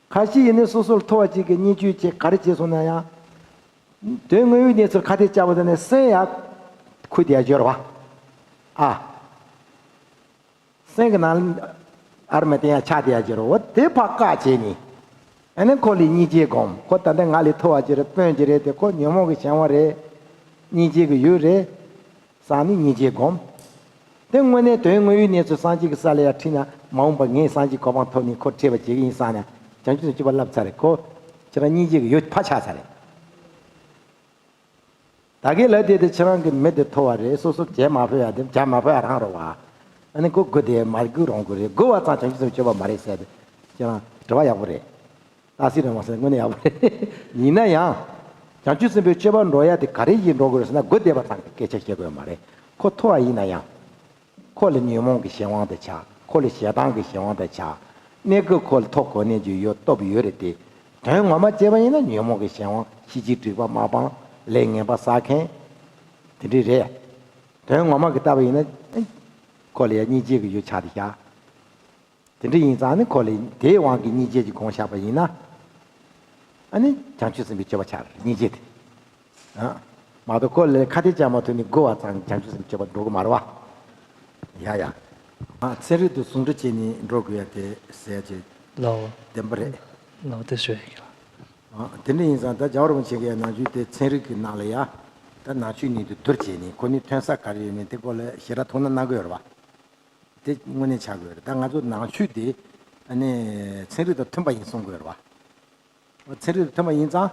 ཁ་ཤས་ཡིན་ནའི་སོ་སོར་མཐོ་བ་ཅིག་གིས་བརྙས་བཅོས་བྱེད་ག་རེ་བྱས་སོང་ན་ཡང་། དོན་དངོས་ཡོད་གནས་ཚུལ་ཁ་གཏད་བཅག་པ་དེ་ནས་སེམས་ཡག་ཁུ་དེ་ཡ་སྦྱོར་བ། ཨ། སེམས་ཀྱི་ནང་ཨར་མ་དེ་ཡང་ཆགས་དེ་ཡ་སྦྱོར་བ་དེ་ཕར་བཀག་བྱས་ནས། ཨ་ནི་ཁོ་ལ་སྙིང་རྗེ་སྒོམ། ཁོ་ད་ལྟ་ང་ལས་མཐོ་བ་ཅིག་རེད་དཔོན་ཅིག་རེད་དེ་ཁོ་ཉོན་མོངས་ཀྱི་གཞན་དབང་རེད། སྙིང་རྗེ་གི་ཡུལ་རེད། བསམ་ནས་སྙིང་རྗེ་སྒོམ། དེ་དངོས་གནས་དོན་དངོས་ཡོད་གནས་ཚུལ་སངས་རྒྱས་ཀྱི་ས་ལ་ཡང་ཁྲིད་ན་མ་འོངས་པ་ངས་སངས་རྒྱས་གོ་འཕང་ཐོབ་ནས་ཁོ་ཁྲིད་པ་བྱེད་ཀྱི་ཡིན་བསམ་ནས་བྱང་ཆུབ་སེམས་སྤྱོད་པ་བསླབ་ཚར་རེད་ཁོ། ཁྱེད་རང་སྙིང་རྗེ་གི་ཡུལ་ཕར་ཆགས་ཚར་རེད། ད་གིན་ལབ་དེ་དེ་ཁྱེད་རང་གི་མི་དེ་མཐོ་བ་རེད། སོ་སོ་བྱས་མ་ཕོད་ཡ་དེ་བྱ་མ་ཕོད་ཡ་རང་རེད་བ། ཨ་ནི་ཁོ་དགོས་དེ་མ་དགོས་རང་དགོས་རེད། དགོས་བ་ཙང་བྱང་ཆུབ་སེམས་སྤྱོད་པ་མ་རེད་ཟེར་དེ་ཁྱེད་རང་དྲི་བ་ཡག་པོ་རེད། ཏག་སེ་རང་མ་ཟེར་དངོས་གནས་ཡག་པོ་རེད། ཡིན་ན་ཡང་། བྱང་ཆུབ་སེམས་དཔའི་སྤྱོད་པ་འགྲོ་ཡ་དེ་ག་རེ་ཡིན་འགྲོ་དགོས་རེད་ཟེར་ན་དགོས་བསྡད་པ་ཙམ་གྱི་སྐད་ཆ་བཤད་དགོས་ཡོད་མ་རེད། ཁོ་མཐོ་བ་ཡིན་ན་ཡང་། ཁོ་ལ་ཉོན་མོངས་ཀྱི་གཞན་དབང་དེ་ཆགས། ཁོ་ལ་ཞེ་སྡང་གི་གཞན་དབང་དེ་ཆགས། གནས་སྐབས་ཁོ་ལ་མཐོ་གོ་གནས་ཀྱི་ཡོད་སྟོབས་ཡོད་རེད་དེ། དོན་ངོ་མ་བྱས་པ་ཡིན་ན་ཉོན་མོངས་ཀྱི་གཞན་དབང་ཤེས་བྱའི་སྒྲིབ་པ་མ་སྤངས་ལས་ངན་པ་བསགས་མཁན། དེ་འདྲ་རེད། དོན་ངོ་མ་གི་ལྟ་བ་ཡིན་ན། ཁོ་ལ་ཡང་སྙིང་རྗེ་གི་ཡུལ་ཆགས་དེ་ཤག་དེ་འདྲ་ཡིན་ཙང་ནི་ཁོ་ལ་དེའི་དབང་གིས་སྙིང་རྗེ་གི་སྒོམ་བཞག་པ་ཡིན་ན། ཨ་ནི་བྱང་ཆུབ་སེམས་དཔའི་སྤྱོད་པ་ཆགས་རེད་སྙིང་རྗེ་དེ། ཨ། མ་གཏོགས་ཁོ་ལ་ཁ་གཏད་བཅག་མ་ཐུབ་ནས་བསྒོ་བ་ཙང་བྱང་ཆུབ་སེམས་དཔའི་སྤྱོད་པ་འགྲོ་གི་མ་རེད་བ། ཡ་ཡ། ཨ་ཚན་རིག་ཏུ་ཟུང་འབྲེལ་བྱས་ནས་འགྲོ་དགོས་ཡ་དེ་ཟེར་ཡ་ཅིག་ལའོ། བདེན་པ་རེད། ལའོ་དེ་ཞུ་ཡ་ཡིན། ཨ་དེ་འདྲ་ཡིན་ཙང་ད་རྒྱལ་བ་རིན་པོ་ཆེ་གི་ཡ་ནང་ཆོས་དེ་ཚན་རིག་གི་ནང་ལ་ཡ། ད་ནང་ཆོས་གཉིས་དེ་བསྡུར་བྱས་ནས་ཁོ་ནི་ཐོན་ས་ག་རེ་ཡོད་མེད་དེ་སྐོར་ལ་ཞེ་དྲག་ཐུགས་སྣང་གནང་གི་ཡོད་རེད་བ། དེ་དངོས་གནས་ཆགས་དགོས་རེད། ད་ང་ཚོ་ནང་ཆོས་དེ་ཨ་ནི་ཚན་རིག་དང་མཐུན་པ་ཡིན་གསུང་དགོས་རེད་བ། ཚན་རིག་དང་མཐུན་པ་ཡིན་ཙང་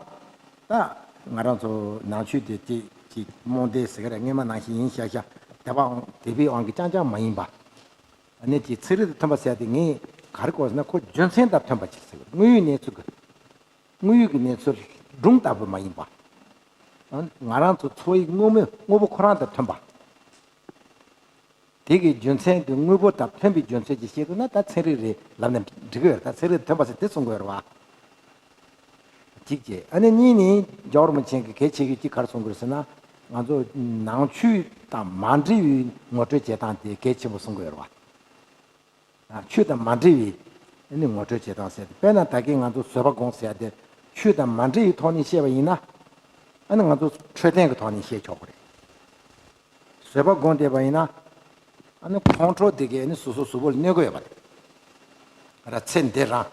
ད་ ང་རང་ཚོ་ནང་ཆོས་དེ་ཅིག་ཅིག་རྨོངས་དད་ཟེར་གི་རེད། སྔོན་མ་ནང་བཞིན་ཡིན་ཤག་ཤག་དད་པ་དད་པའི་དབང་གིས་རྐྱང་རྐྱང་མ་ཡིན་པ། ཨ་ནི་ཅིག་ཚན་རིག་དང་མཐུན་པ་ཟེར་དེ་ངས་ག་རེ་གོ་ཟེར་ན། ཁོ་རྒྱུ་མཚན་དང་མཐུན་པ་ཅིག་ཟེར་གི་རེད། དངོས་ཡོད་གནས་ཚུལ་གྱི་དངོས་ཡོད་ཀྱི་གནས་ཚུལ་སྒྲུང་ལྟ་བུ་མ་ཡིན་པ། ཨ་ང་རང་ཚོ་འཚོ་བའི་དངོས་མོ་དངོས་པོ་ཁོ་རང་དང་མཐུན་པ། དེ་གི་རྒྱུ་མཚན་དེ་དངོས་པོ་དང་མཐུན་པའི་རྒྱུ་མཚན་གྱིས་བཤད་ཐུབ་ན་ད་ཚན་རིག་རེད་ལབ་ན་འགྲིག་གི་ཡོད་རེད། ད་ཚན་རིག་དང་མཐུན་པ་ཟེར་དེ་གསུང་གི་ཡོད་རེད་བ། གཅིག་བྱས། ཨ་ནི་གཉིས་ནི་རྒྱལ་བ་རིན་པོ་ཆེ་གིས་གལ་ཆེ་གི་གཅིག་ག་རེ་གསུང་གི་ཡོད་ཟེར་ན། ང་ཚོ་ནང་ཆོས་དང་མ་འབྲེལ་བའི་ངོ་སྤྲོད་བྱེད་སྟངས་དེ་གལ་ཆེན་པོ་གསུང་གི་ཡོད་རེད་བ། ཨ་ཆོས་དང་མ་འབྲེལ་བའི་ཨ་ནི་ངོ་སྤྲོད་བྱེད་སྟངས་ཟེར་ཏེ། དཔེར་ན་ད་གིན་ང་ཚོ་བཟོད་པ་སྒོམ་ཟེར་ཡ་དེ་ཆོས་དང་མ་འབྲེལ་བའི་ཐོག་ནས་བཤད་པ་ཡིན་ན། ཨ་ནི་ང་ཚོ་འཕྲོད་བསྟེན་གྱི་ཐོག་ནས་བཤད་ཆོག་གི་རེད། བཟོད་པ་སྒོམ་བསྡད་པ་ཡིན་ན། ཨ་ནི་ཁོང་ཁྲོ་དེ་གས་ཨ་ནི་སོ་སོ་གཟུགས་པོ་ལ་གནོད་ཀྱི་ཡོད་པ་རེད། ར་ཚེ་འདི་རང་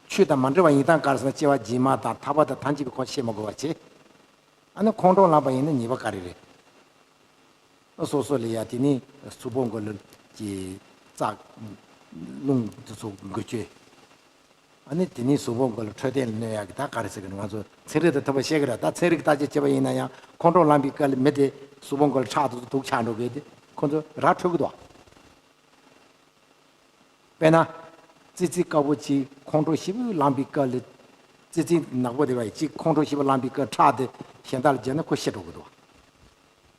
ཆོས་དང་མ་འབྲེལ་བ་ཡིན་སྟངས་ག་རེ་ཟེར་ན། སྐྱེ་བ་རྗེས་མ་དང་ཐར་པ་དང་ཐམས་ཅད་པའི་སྐོར་བཤད་མ་དགོས་པ་བྱས། ཨ་ནི་ཁོང་ཁྲོ་ལངས་པ་ཡིན་ན་ཉེས་པ་ག་རེ་རེད། སོ་སོ་ལ་ཡ་དེ་ནི་གཟུགས་པོ་མགོ་ལ་གྱི་རྩ་རླུང་དེ་ཚོ་འགུལ་སྐྱོད། ཨ་ནི་དེ་ནི་གཟུགས་པོ་མགོ་ལ་འཕྲོད་བསྟེན་ལ་གནོད་ཡག་གི་ད་ག་རེ་ཟེར་གི་རེད། ང་ཚོ་ཚན་རིག་དང་མཐུན་པ་བཤད་གི་རེད། ད་ཚན་རིག་བརྟག་དཔྱད་བྱས་པ་ཡིན་ན་ཡང་ཁོང་ཁྲོ་ལངས་པའི་སྐབས་ལ་མི་དེ་གཟུགས་པོ་མགོ་ལ་ཁྲག་དེ་ཚོ་དུག་ཆགས་འགྲོ་གི་དེ་ཁོ་ཚོ་ར་འཕྲོད་གི་འདུག་དཔེར་ན། ཙི་ཙི་དཀར་པོ་གཅིག་ཁོང་ཁྲོ་ཞེ་པོ་ལངས་པའི་སྐབས་ལ། ཙི་ཙི་ནག་པོ་དེ་བ་ཡི་གཅིག་ཁོང་ཁྲོ་ཞེ་པོ་ལངས་པའི་སྐབས་ཁྲག་དེ་གཞན་དག་ལ་སྦྱར་ན་ཁོ་ཤི་འགྲོ་གི་འདུག་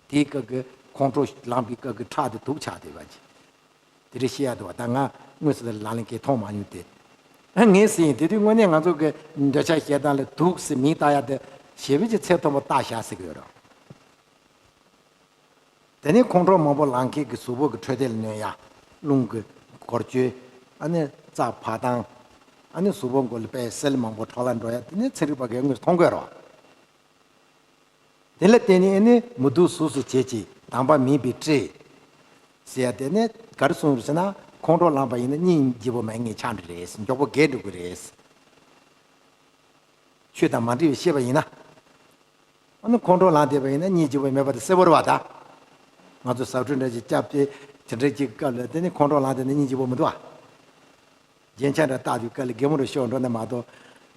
དེའི་སྐབས་ཀྱི་ཁོང་ཁྲོ་ལངས་པའི་སྐབས་ཀྱི་ཁྲག་དེ་དུག་ཆགས་བསྡད་པ་ཅིག་དེ་རིགས་བཤད་ཡ་འདུག་བ། ད་ང་དངོས་སུ་ལག་ལེན་གྱི་མཐོང་མ་མྱོང་སྟེ། ཨ་ངས་ཟེར་ཡིན། དེ་དུས་དངོས་གནས་ང་ཚོ་གི་འདོད་ཆགས་ཞེ་སྡང་ལ་དུག་ཟེར་མིང་བཏགས་ཡ་དེ་ཞེ་པོ་ཅིག་ཚད་མཐོན་པོ་བཏགས་བཞག་ཟེར་གི་ཡོད་རེད། དེ་ནས་ཁོང་ཁྲོ་མང་པོ་ལངས་མཁན་གྱི་གཟུགས་པོ་གི་འཕྲོད་བསྟེན་ལ་གནོད་ཡ། རླུང་གི་འགུལ་སྐྱོད། ཨ་ནི་རྩ་བ་བཏང་། ཨ་ནི་གཟུགས་པོ་མགོ་ལ་དཔེ་སིལ་མང་པོ་འཕྲོ་བརླག་འགྲོ་ཡ། དེ་ནི་ཚན་རིག་པ་གིས་དངོས་སུ་མཐོང་གི་ཡོད་རེད་བ། དེ་ལ་བརྟེན་ནས་ཨ་ནི་མི་སྡུག་གཟུགས་སུ་བྱེད་ཅིང་དམ་པ་མིན་པའི་སྤྲེའུ་ཟེར་ཡ་དེ་ནི་ག་རེ་གསུངས་རེད་ཟེར་ན། ཁོང་ཁྲོ་ལངས་པ་ཡིན་ན་སྙིང་རྗེ་པོ་མེད་མཁན་ཆགས་འགྲོ་རེད། མགྱོགས་པོ་རྒས་འགྲོ་གི་རེད། ཆོས་དང་མ་འབྲེལ་བའི་བཤད་པ་ཡིན་ན། ཨ་ནི་ཁོང་ཁྲོ་ལངས་བསྡད་པ་ཡིན་ན་སྙིང་རྗེ་པོ་མེད་པ་དེ་གསལ་པོ་རེད་བ། ད་ང་ཚོ་ཟ་འཕྲུག་འདྲ་ཅིག་བརྒྱབ་སྟེ་དེ་འདྲ་ཅིག་སྐབས་ལ་དེ་ནི་ཁོང་ཁྲོ་ལངས་བསྡད་ན་སྙིང་རྗེ་པོ་མི་འདུག་བ། རྒྱན་ཆ་འདྲ་བཏགས་དུས་སྐབས་ལ་གད་མོ་འདྲ་ཤོར་འགྲོ་ན་མ་གཏོགས།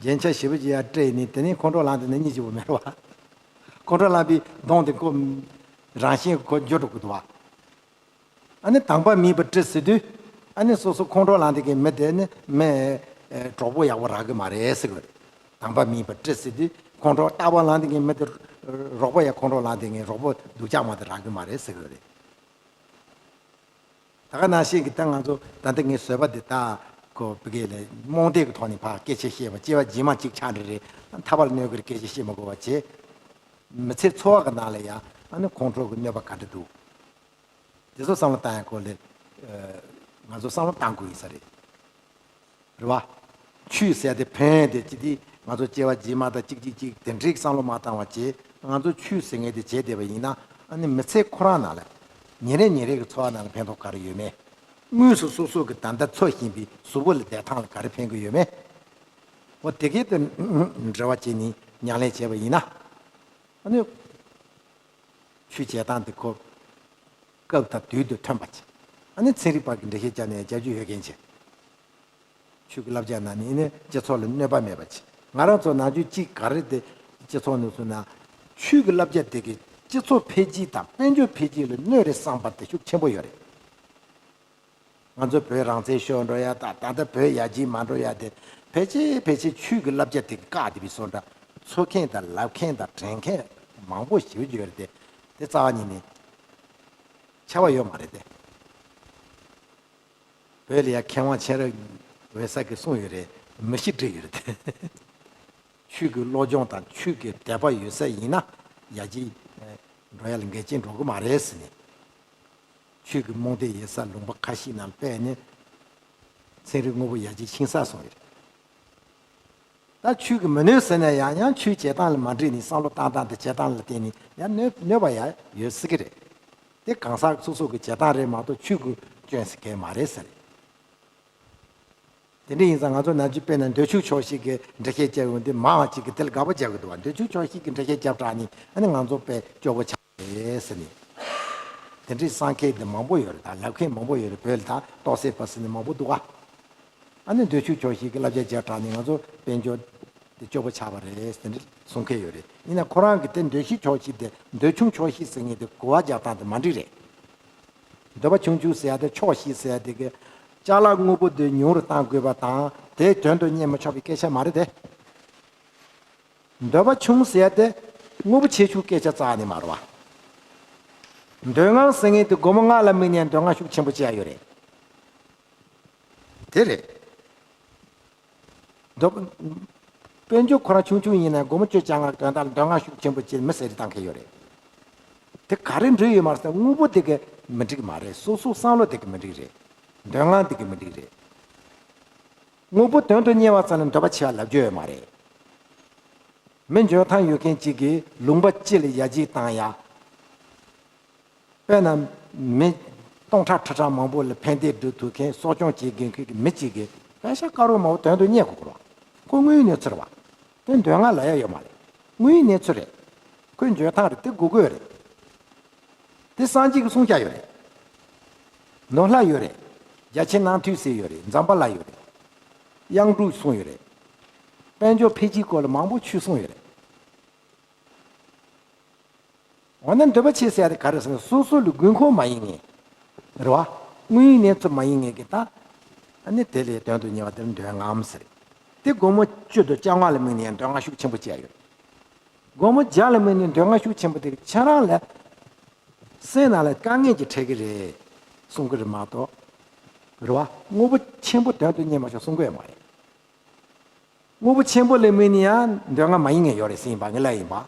རྒྱན་ཆ་ཞེ་པོ་ཅིག་ཡར་སྤྲས་ནས་དེ་ནི་ཁོང་ཁྲོ་ལངས་བསྡད་ན་སྙིང་རྗེ་པོ་མེད་རེད་བ། ཁོང་ཁྲོ་ལངས་པའི་གདོང་དེ་ཁོ་རང་བཞིན་ཁོ་འགྱུར་འགྲོ་གི་འདུག་བ། ཨ་ནི་དམ་པ་མིན་པའི་སྤྲེའུ་ཟེར་དུས། ཨ་ནི་སོ་སོ་ཁོང་ཁྲོ་ལངས་དེ་གའི་མི་དེ་ནི་མི་གྲོགས་པོ་ཡག་པོ་རག་གི་མ་རེད་ཟེར་གི་རེད། དམ་པ་མིན་པའི་སྤྲེའུ་ཟེར་དུས་ཁོང་ཁྲོ་རྟག་པར་ལངས་དེ་གའི་མི་དེ་རོགས་པ་ཡ། ཁོང་ཁྲོ་ལངས་དེ་གའི་རོགས་པོ་སྡུག་ཅག་མ་དེ་རག་གི་མ་རེད་ཟེར་གི་རེད། ད་ག་ནང་བཞིན་གྱི་ད་ང་ཚོ་ད་ལྟ་ངའི་བཟོད་པ་འདི་དག་ཁོ་བི་གེ་ལ་རྨོངས་དད་ཀྱི་ཐོག་ནས་ཕར་སྐད་ཆ་བཤད་པ། སྐྱེ་བ་རྗེས་མ་གཅིག་ཆགས་འདྲ་རེད། ཐར་པ་ལ་གནོད་ཀྱི་རེད། སྐད་ཆ་བཤད་མ་དགོས་པ་བྱས། མི་ཚེ་འཚོ་བ་གི་ནང་ལ་ཡང་ཨ་ནི་ཁོང་ཁྲོ་གི་གནོད་པ་ག་འདྲ་འདུག་དེ་ཚོ་བསམ་བློ་བཏང་ཡ་སྐོར་ལ་ང་ཚོ་བསམ་བློ་བཏང་དགོས་ཡིན་ས་རེད། རེད་བ། ཆོས་ཟེར་དེ་ཕན་དེ་ཅི་སྟེ་ང་ཚོ་སྐྱེ་བ་རྗེས་མ་དང་གཅིག་གཅིག་གཅིག་དེ་འདྲའི་བསམ་བློ་མ་བཏང་བ་བྱས། ང་ཚོ་ཆོས་ཟེར་མཁན་དེ་བྱས་བསྡད་པ་ཡིན་ན། ཨ་ནི་མི་ཚེ་ཁོ་རང་ནང་ལ་ཉིན་རེ་ཉིན་རེ་གི་འཚོ་བ་ནང་ལ་ཕན་ཐོགས་ག་རེ་ཡོད་མེད། དངོས་སུ་སོ་སོ་གི་ད་ལྟ་འཚོ་བཞིན་པའི་གཟུགས་པོ་ལ་བསྡད་སྟངས་ལ་ག་རེ་ཕན་གི་ཡོད་མེད། འོ་དེ་གའི་དེ་འབྲེལ་བ་བྱས་ནས་ཉམས་ལེན་བྱས་པ་ཡིན་ན། ཨ་ནི་ཆོས་བྱེད་སྟངས་དེ་ཁོ་སྐབས་དང་དུས་དང་མཐུན་པ་བྱས། ཨ་ནི་ཚན་རིག་པ་གི་འགྲེལ་བཤད་བརྒྱབ་ནས་རྒྱབ་སྐྱོར་ཡོད་མཁན་བྱས། ཆོས་ཀྱི་བསླབ་བྱ་གནང་ནས་ནི་སྤྱི་ཚོགས་ལ་གནོད་པ་མེད་པ་བྱེད། ང་རང་ཚོ་ནམ་རྒྱུན་གཅིག་ག་རེ་དེ་སྤྱི་ཚོགས་ནང་སོང་ན། ཆོས་ཀྱི་བསླབ་བྱ་དེ་གིས་སྤྱི་ཚོགས་འཕེལ་རྒྱས་དང་དཔལ་འབྱོར་འཕེལ་རྒྱས་ལ་གནོད་རེད་བསམ་པ་དེ་ཤུགས་ཆེན་པོ་ཡོད་རེད། ང་ཚོ་བོད་རང་བཙན་ཤོར་འགྲོ་ཡ་དང་། ད་ལྟ་བོད་ཡར་རྒྱས་མ་འགྲོ་ཡ་དེ་ཕལ་ཆེར་ཕལ་ཆེར་ཆོས་ཀྱི་བསླབ་བྱ་དེ་གིས་བཀག་བསྡད་པའི་བཟོ་འདྲ། འཚོ་མཁན་དང་ལབ་མཁན་དང་དྲན་མཁན་མང་པོ་ཞེ་པོ་ཅིག་ཡོད་རེད་དེ། དེ་རྩ་བ་ཉིད་ནས་ཁྱབ་པ་ཡོད་མ་རེད་དེ། བོད་ལ་ཡ་མཁས་དབང་མཁྱེན་རབ་འོད་གསལ་གྱིས་གསུངས་ཡོད་རེད། མི་ཤི་འདྲེ་ཡོད་རེད། ཆོས་ཀྱི་བློ་སྦྱོང་དང་ཆོས་ཀྱི་དད་པ་ཡོད་ས་ཡིན་ན་ཡར་རྒྱས་འགྲོ་ཡ་ལ་འགལ་རྐྱེན་འགྲོ་གི་མ་རེད་ཟེར་ནས། ཆོས་ཀྱི་རྨོངས་དད་ཡོད་ས་ལུང་པ་ཁ་ཤས་ནང་དཔེ་ནི་ཚན་རིག་དངོས་པོ་ཡར་རྒྱས་ཕྱིན་ས་སོང་ཡོད་རེད། ད་ཆོས་ཀྱི་མི་གནོད་ཟེར་ན་ཡང་ཡང་ཆོས་བྱེད་སྟངས་ལ་མ་འགྲིག་ནས་བསམ་བློ་བཏང་སྟངས་དང་བྱེད་སྟངས་ལ་བརྟེན་ནས་ཡང་གནོད་གནོད་པ་ཡང་ཡོད་སྲིད་ཀྱི་རེད། དེ་གང་ཟག་སོ་སོ་གི་བྱེད་སྟངས་རེད་མ་གཏོགས་ཆོས་ཀྱི་སྐྱོན་ཟེར་མཁན་མ་རེད་ཟེར། དེ་འདྲ་ཡིན་ཙང་ང་ཚོ་ནམ་རྒྱུན་དཔེར་ན་འདོད་ཆུང་ཆོག་ཤེས་ཀྱི་འགྲེལ་བཤད་བརྒྱབ་ཡོང་དུས་མང་བ་ཅིག་གིས་དེ་ལ་དགག་པ་རྒྱག་གི་འདུག་བ། འདོད་ཆུང་ཆོག་ཤེས་ཀྱི་འགྲེལ་བཤད་བརྒྱབ་དྲགས་ནས་ཨ་ནི་ང་ཚོ་དཔེ་སྐྱོ་པོ་ཆགས་རེད་ཟེར་ནས། དེ་འདྲའི་བསམ་མཁན་དེ་མང་པོ་ཡོད་རེད། ད་ལབ་མཁན་མང་པོ་ཡོད་རེད། བོད་ལ་ད་རྟོག་སད་པ་ཟེར་ནས་མང་པོ་འདུག་བ། ཨ་ནི་འདོད་ཆུང་ཆོག་ཤེས་ཀྱི་བསླབ་བྱ་རྒྱག་དྲགས་ནས་ང་ཚོ་དཔལ་འབྱོར་ དེ་སྐྱོ་པོ་ཆགས་པ་རེད་ཟེར་ནས་གསུང་མཁན་ཡོད་རེད། ཡིན་ན་ཁོ་རང་གི་དེ་འདོད་ཤི་ཆོག་ཤི་དེ་འདོད་ཆུང་ཆོག་ཤི་ཟེར་མཁན་དེ་གོ་བ་རྒྱག་སྟངས་དེ་མ་འགྲིག་རེད། འདོད་པ་ཆུང་ཆུང་ཟེར་ཡ་དེ་ཆོག་ཤི་ཟེར་ཡ་དེ་གི་ཅ་ལག་དངོས་པོ་དེ་ཉུང་རུ་གཏང་དགོས་པ་དང་དེ་དོན་དུ་གཉེར་མི་ཆོག་པའི་སྐད་ཆ་མ་རེད་དེ། འདོད་པ་ཆུང་ཟེར་ཡ་དེ་དངོས་པོ་ཆེ་ཆུང་སྐད་ཆ་རྩ་ནས་མ་རེད་བ། འདོད་རྔམ་ཟེར་མཁན་དེ་སྒོར་མོ་ལྔ་ལ་དམིགས་ནས་འདོད་རྔམ་ཤུགས་ཆེན་པོ་སྐྱེ་ཡ་ཡོད་རེད། དེ་རེད། འདོད། དཔལ་འབྱོར་ཁོ་རང་ཆུང་ཆུང་ཡིན་ན་སྒོར་མོ་བཅོ་ལྔ་དོན་དག་ལ་འདོད་རྔམ་ཤུགས་ཆེན་པོ་བྱེད་མི་ཟེར་རེ་བཏང་མཁན་ཡོད་རེད། དེ་ག་རེ་འགྲིག་ཡོད་མ་རེད་ཟེར་དངོས་པོ་དེ་གི་མི་འགྲིག་མ་རེད། སོ་སོ་བསམ་བློ་དེ་གི་མི་འགྲིག་རེད། འདོད་རྔམ་དེ་གི་མི་འགྲིག་རེད། དངོས་པོ་དོན་དུ་གཉེར་བ་ཙམ་ལ་འདོད་པ་ཆེ་བ་ལབ་རྒྱུ་ཡོད་མ་རེད། མི་འཇོན་ཐང་ཡོད་མཁན་གཅིག་གིས་ལུང་པ་སྤྱི་ལ་ཡར་རྒྱས་བཏང་ཡ། དཔེར་ན། མི་སྟོང་ཕྲག་ཁྲི་ཕྲག་མང་པོ་ལ་ཕན་བདེ་སྒྲུབ་ཐུབ་མཁན་གསོ་སྐྱོང་བྱེད་དགོས་མཁན་གྱི་མི་གཅིག་གིས་པེ་ཤ་དཀར་པོ་མང་པོ་དོན་དུ་གཉེར་དགོས་ཀྱི་རེད་བ། ཁོ་དངོས་ཡོད་གནས་ཚུལ་རེད་བ། དེ་འདོད་རྔམ་ལབ་ཡ་ཡོད་མ་རེད། དངོས་ཡོད་གནས་ཚུལ་རེད། ཁོའི་འཇོན་ཐང་རེད། དེ་དགོས་ཀྱི་ཡོད་རེད། དེ་སངས་རྒྱས་ཀྱི་གསུང་བྱ་ཡོད་རེད། ནོར་ལྷ་ཡོད་རེད། རྒྱ་ཆེ་རྣམ་ཐོས་སྲས་ཡོད་རེད། ཛམ་བྷ་ལ་ཡོད་རེད། དབྱངས་སྒྲོག་གསུང་ཡོད་རེད། དཔལ་འབྱོར་འཕེལ་རྒྱས་སྐོར་ལ་མང་པོ་ཆོས་གསུང་ཡོད་རེད། འོ་ན་འདོད་པ་ཆེ་ཟེར་ཡ་དེ་ག་རེ་ཟེར་ན་སོ་སོ་ལ་དགོས་མཁོ་མ་ཡིན་མཁན། རེད་བ། དངོས་ཡོད་གནས་ཚུལ་མ་ཡིན་མཁན་གྱི་ད། ཨ་ནི་དེ་ལས་དོན་དུ་གཉེར་བ་དེར་འདོད་རྔམ་ཟེར། དེ་སྒོར་མོ་བཅུ་དང་བཅོ་ལྔ་ལ་དམིགས་ནས་འདོད་རྔམ་ཤུགས་ཆེན་པོ་སྐྱེ་ཡོད། སྒོར་མོ་བརྒྱ་ལ་དམིགས་ནས་འདོད་རྔམ་ཤུགས་ཆེན་པོ་དེ་ཁྱེད་རང་ལ་སེམས་ནང་ལ་དཀའ་ངལ་གྱི་འཕྲད་ཀྱི་རེད་གསུང་གི་རེད་མ་གཏོགས། རེད་བ། དངོས་པོ་ཆེན་པོ་དོན་དུ་གཉེར་མ་ཆོག་གསུང་གི་ཡོད་མ་རེད། དངོས་པོ་ཆེན་པོ་ལ་དམིགས་ནས་ཡང་འདོད་རྔམ་མ་ཡིན་མཁན་ཡོད་རེད་ཟེར་ཡིན་པ་ངས་ལབ་ཡིན་པ།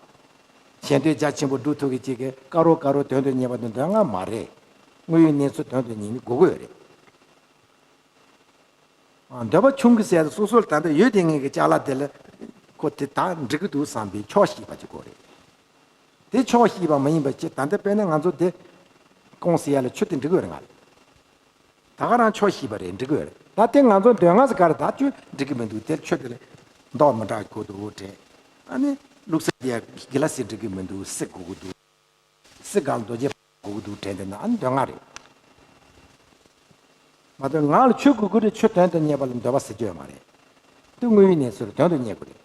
ཞལ་འདོན་རྒྱ་ཆེན་པོ་སྒྲུབ་ཐུབ་ཀྱི་གཅིག་གི་དཀར་པོ་དཀར་པོ་དོན་དུ་གཉེར་བ་དེ་འདོད་རྔམ་མ་རེད། དངོས་ཡོད་གནས་ཚུལ་དོན་དུ་གཉེར་ནི་དགོས་ཀྱི་ཡོད་རེད། ཨ། འདོད་པ་ཆུང་གི་ཟེར་ཡ་དེ་སོ་སོར་ད་ལྟ་ཡོད་དེ་ངེས་ཀྱི་ཅ་ལག་དེ་ལ་ཁོ་དེ་ད་འགྲིག་གི་འདུག་བསམ་པའི་ཆོག་ཤེས་པ་ཅིག་དགོས་རེད། དེ་ཆོག་ཤེས་པ་མ་ཡིན་པ་ཅིག་ད་ལྟ་དཔེར་ན་ང་ཚོ་དེ་སྐོང་ཟེར་ཡ་ལ་ཆུ་དེ་འགྲིག་གི་ཡོད་རེད་ང་ལ། ད་ག་རང་ཆོག་ཤེས་པ་རེད། འགྲིག་གི་ཡོད་རེད། ད་དེ་ང་ཚོ་འདོད་རྔམ་ཟེར་ག་རེ་ད་ཆུ་འགྲིག་གི་མི་འདུག་དེ་ཆུ་དེ་ལ་མདོག་མི་འདྲ་དགོས་འདུག་དྲན། ཨ་ནི་བླུགས་ས་དེ་གི་ལ་སི་འགྲིག་གི་མི་འདུག་སི་དགོས་ཀྱི་འདུག་སི་གང་རྡོ་རྗེ་དགོས་ཀྱི་འདུག་དྲན་དེ་ན་ཨ་ནི་འདོད་རྔམ་རེད། མ་གཏོགས་ང་ལ་ཆུ་དགོས་ཀྱི་རེད། ཆུ་དོན་དུ་གཉེར་བ་ལ་འདོད་པ་ཟེར་རྒྱུ་ཡོད་མ་རེད། དེ་དངོས་ཡོད་གནས་ཚུལ་དོན་དུ་གཉེར་དགོས་རེད།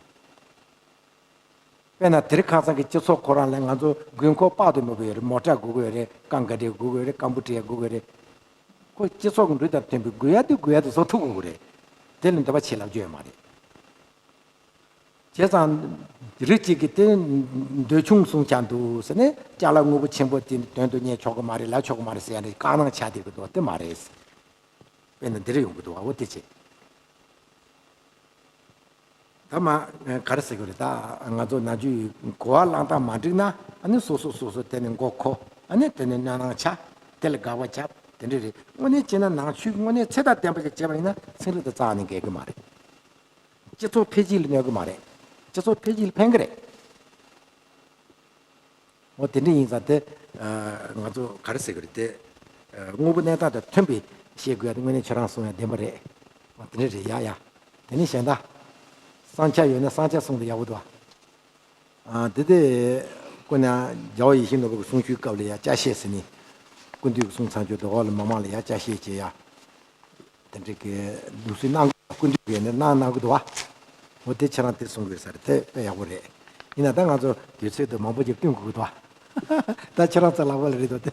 དཔེར་ན་དེ་རིང་ཁ་སང་གི་སྤྱི་ཚོགས་ཁོ་རང་ལ་ང་ཚོ་དགོས་མཁོ་དཔག་ཏུ་མེད་པ་ཡོད་རེད། མོ་ཊ་དགོས་ཀྱི་ཡོད་རེད། ཀ་འགག་སྒྲིལ་དགོས་ཀྱི་ཡོད་རེད། ཀམ་པུ་ཊར་དགོས་ཀྱི་ཡོད་རེད། ཁོ་སྤྱི་ཚོགས་ཀྱི་འགྲོས་དང་མཐུན་པའི་དགོས་ཡ་དེ་དགོས་ཡ་དེ་བཟོ་ཐུབ་དགོས་ཀྱི་རེད། དེ་ལ་འདོད་པ་ཆེ་ལབ་རྒྱུ་ཡོད་མ་རེད། བྱས་ཙང་། རིགས་གཅིག་གིས་དེ་འདོད་ཆུང་གསུང་བྱ་འདུག་ཟེར་ནས་ཅ་ལག་དངོས་པོ་ཆེན་པོ་དེ་དོན་དུ་གཉེར་ཆོག་གི་མ་རེད། ལབ་ཆོག་གི་མ་རེད་ཟེར་ཡ་འདི་དཀའ་སྣང་ཆགས་བསྡད་ཀྱི་འདུག་དེ་མ་རེད། དཔེར་ན་འདི་རེ་ཡོང་གི་འདུག་འོ་དེ་བྱས། ད་མ། ག་རེ་ཟེར་གི་རེད། ད་ང་ཚོ་ནམ་རྒྱུན་གོ་བ་བླང་སྟངས་མ་འགྲིག་ན་ཨ་ནི་སོ་སོ་སོ་སོ་དེ་ནས་མགོ་འཁོར། ཨ་ནི་དེ་ནས་གནོད་སྣང་ཆགས། དེ་ལ་དགག་པ་བརྒྱབ། དེ་འདྲ་རེད། དངོས་གནས་བྱས་ན་ནང་ཆོས་དངོས་གནས་ཚད་དང་ལྡན་པ་ཞིག་བྱས་པ་ཡིན་ན་ཚན་རིག་དང་རྩ་བ་ནས་འགལ་གི་མ་རེད། སྤྱི་ཚོགས་འཕེལ་རྒྱས་ལ་གནོད་གི་མ་རེད། སྤྱི་ཚོགས་འཕེལ་རྒྱས་ལ་ཕན་གི་རེད། འོ་དེ་འདྲ་ཡིན་ཙང་དེ། ཨ། ང་ཚོ་ག་རེ་ཟེར་གི་རེད་དེ། ཨ། དངོས་པོ་གནས་སྟངས་དང་མཐུན་པའི་བཤད་དགོས་ཡ་དེ་དངོས་གནས་ཁྱེད་རང་གསུང་ཡ་བདེན་པ་རེད། འོ་དེ་འདྲ་རེད་ཡ་ཡ། དེ་ནས་གཞན་དག་བསམ་འཆར་ཡོད་ན་བསམ་འཆར་གསུང་དུ་ཡག་པོ་འདུག་ཨ། དེ་དེ། སྐུ་ན་རྒྱལ་བ་ཡིད་བཞིན་ནོར་བུ་གི་གསུང་ཆོས་སྐབས་ལ་ཡ་ཅ་ཤེས་ཟེར་ནས། སྐུ་མདུན་གྱི་གསུང་ཚང་ཆོས་དོ་ག་ལ་མི་མང་ལ་ཡ་ཅ་ཤེས་བྱེད་ཡ། དེ་འདྲ་གི་ལུགས་སྲོལ་གནང་སྐུ་མདུན་གྱིས་ནི་གནང་གནང་གི་འདུག་བ། འོ་དེ་ཁྱེད་རང་དེ་གསུང་དགོས་ས་རེད། དེ་དཔེ་ཡག་པོ་རེད། ཡིན་ན་ད་ང་ཚོ་དུས་ཚོད་དུ་མང་པོ་ཅིག་བསྟུན་དགོས་ཀྱི་འདུག་བ། ད་ཁྱེད་རང་ཚོ་ལག་པ་ལ་རེད་འདུག་དེ།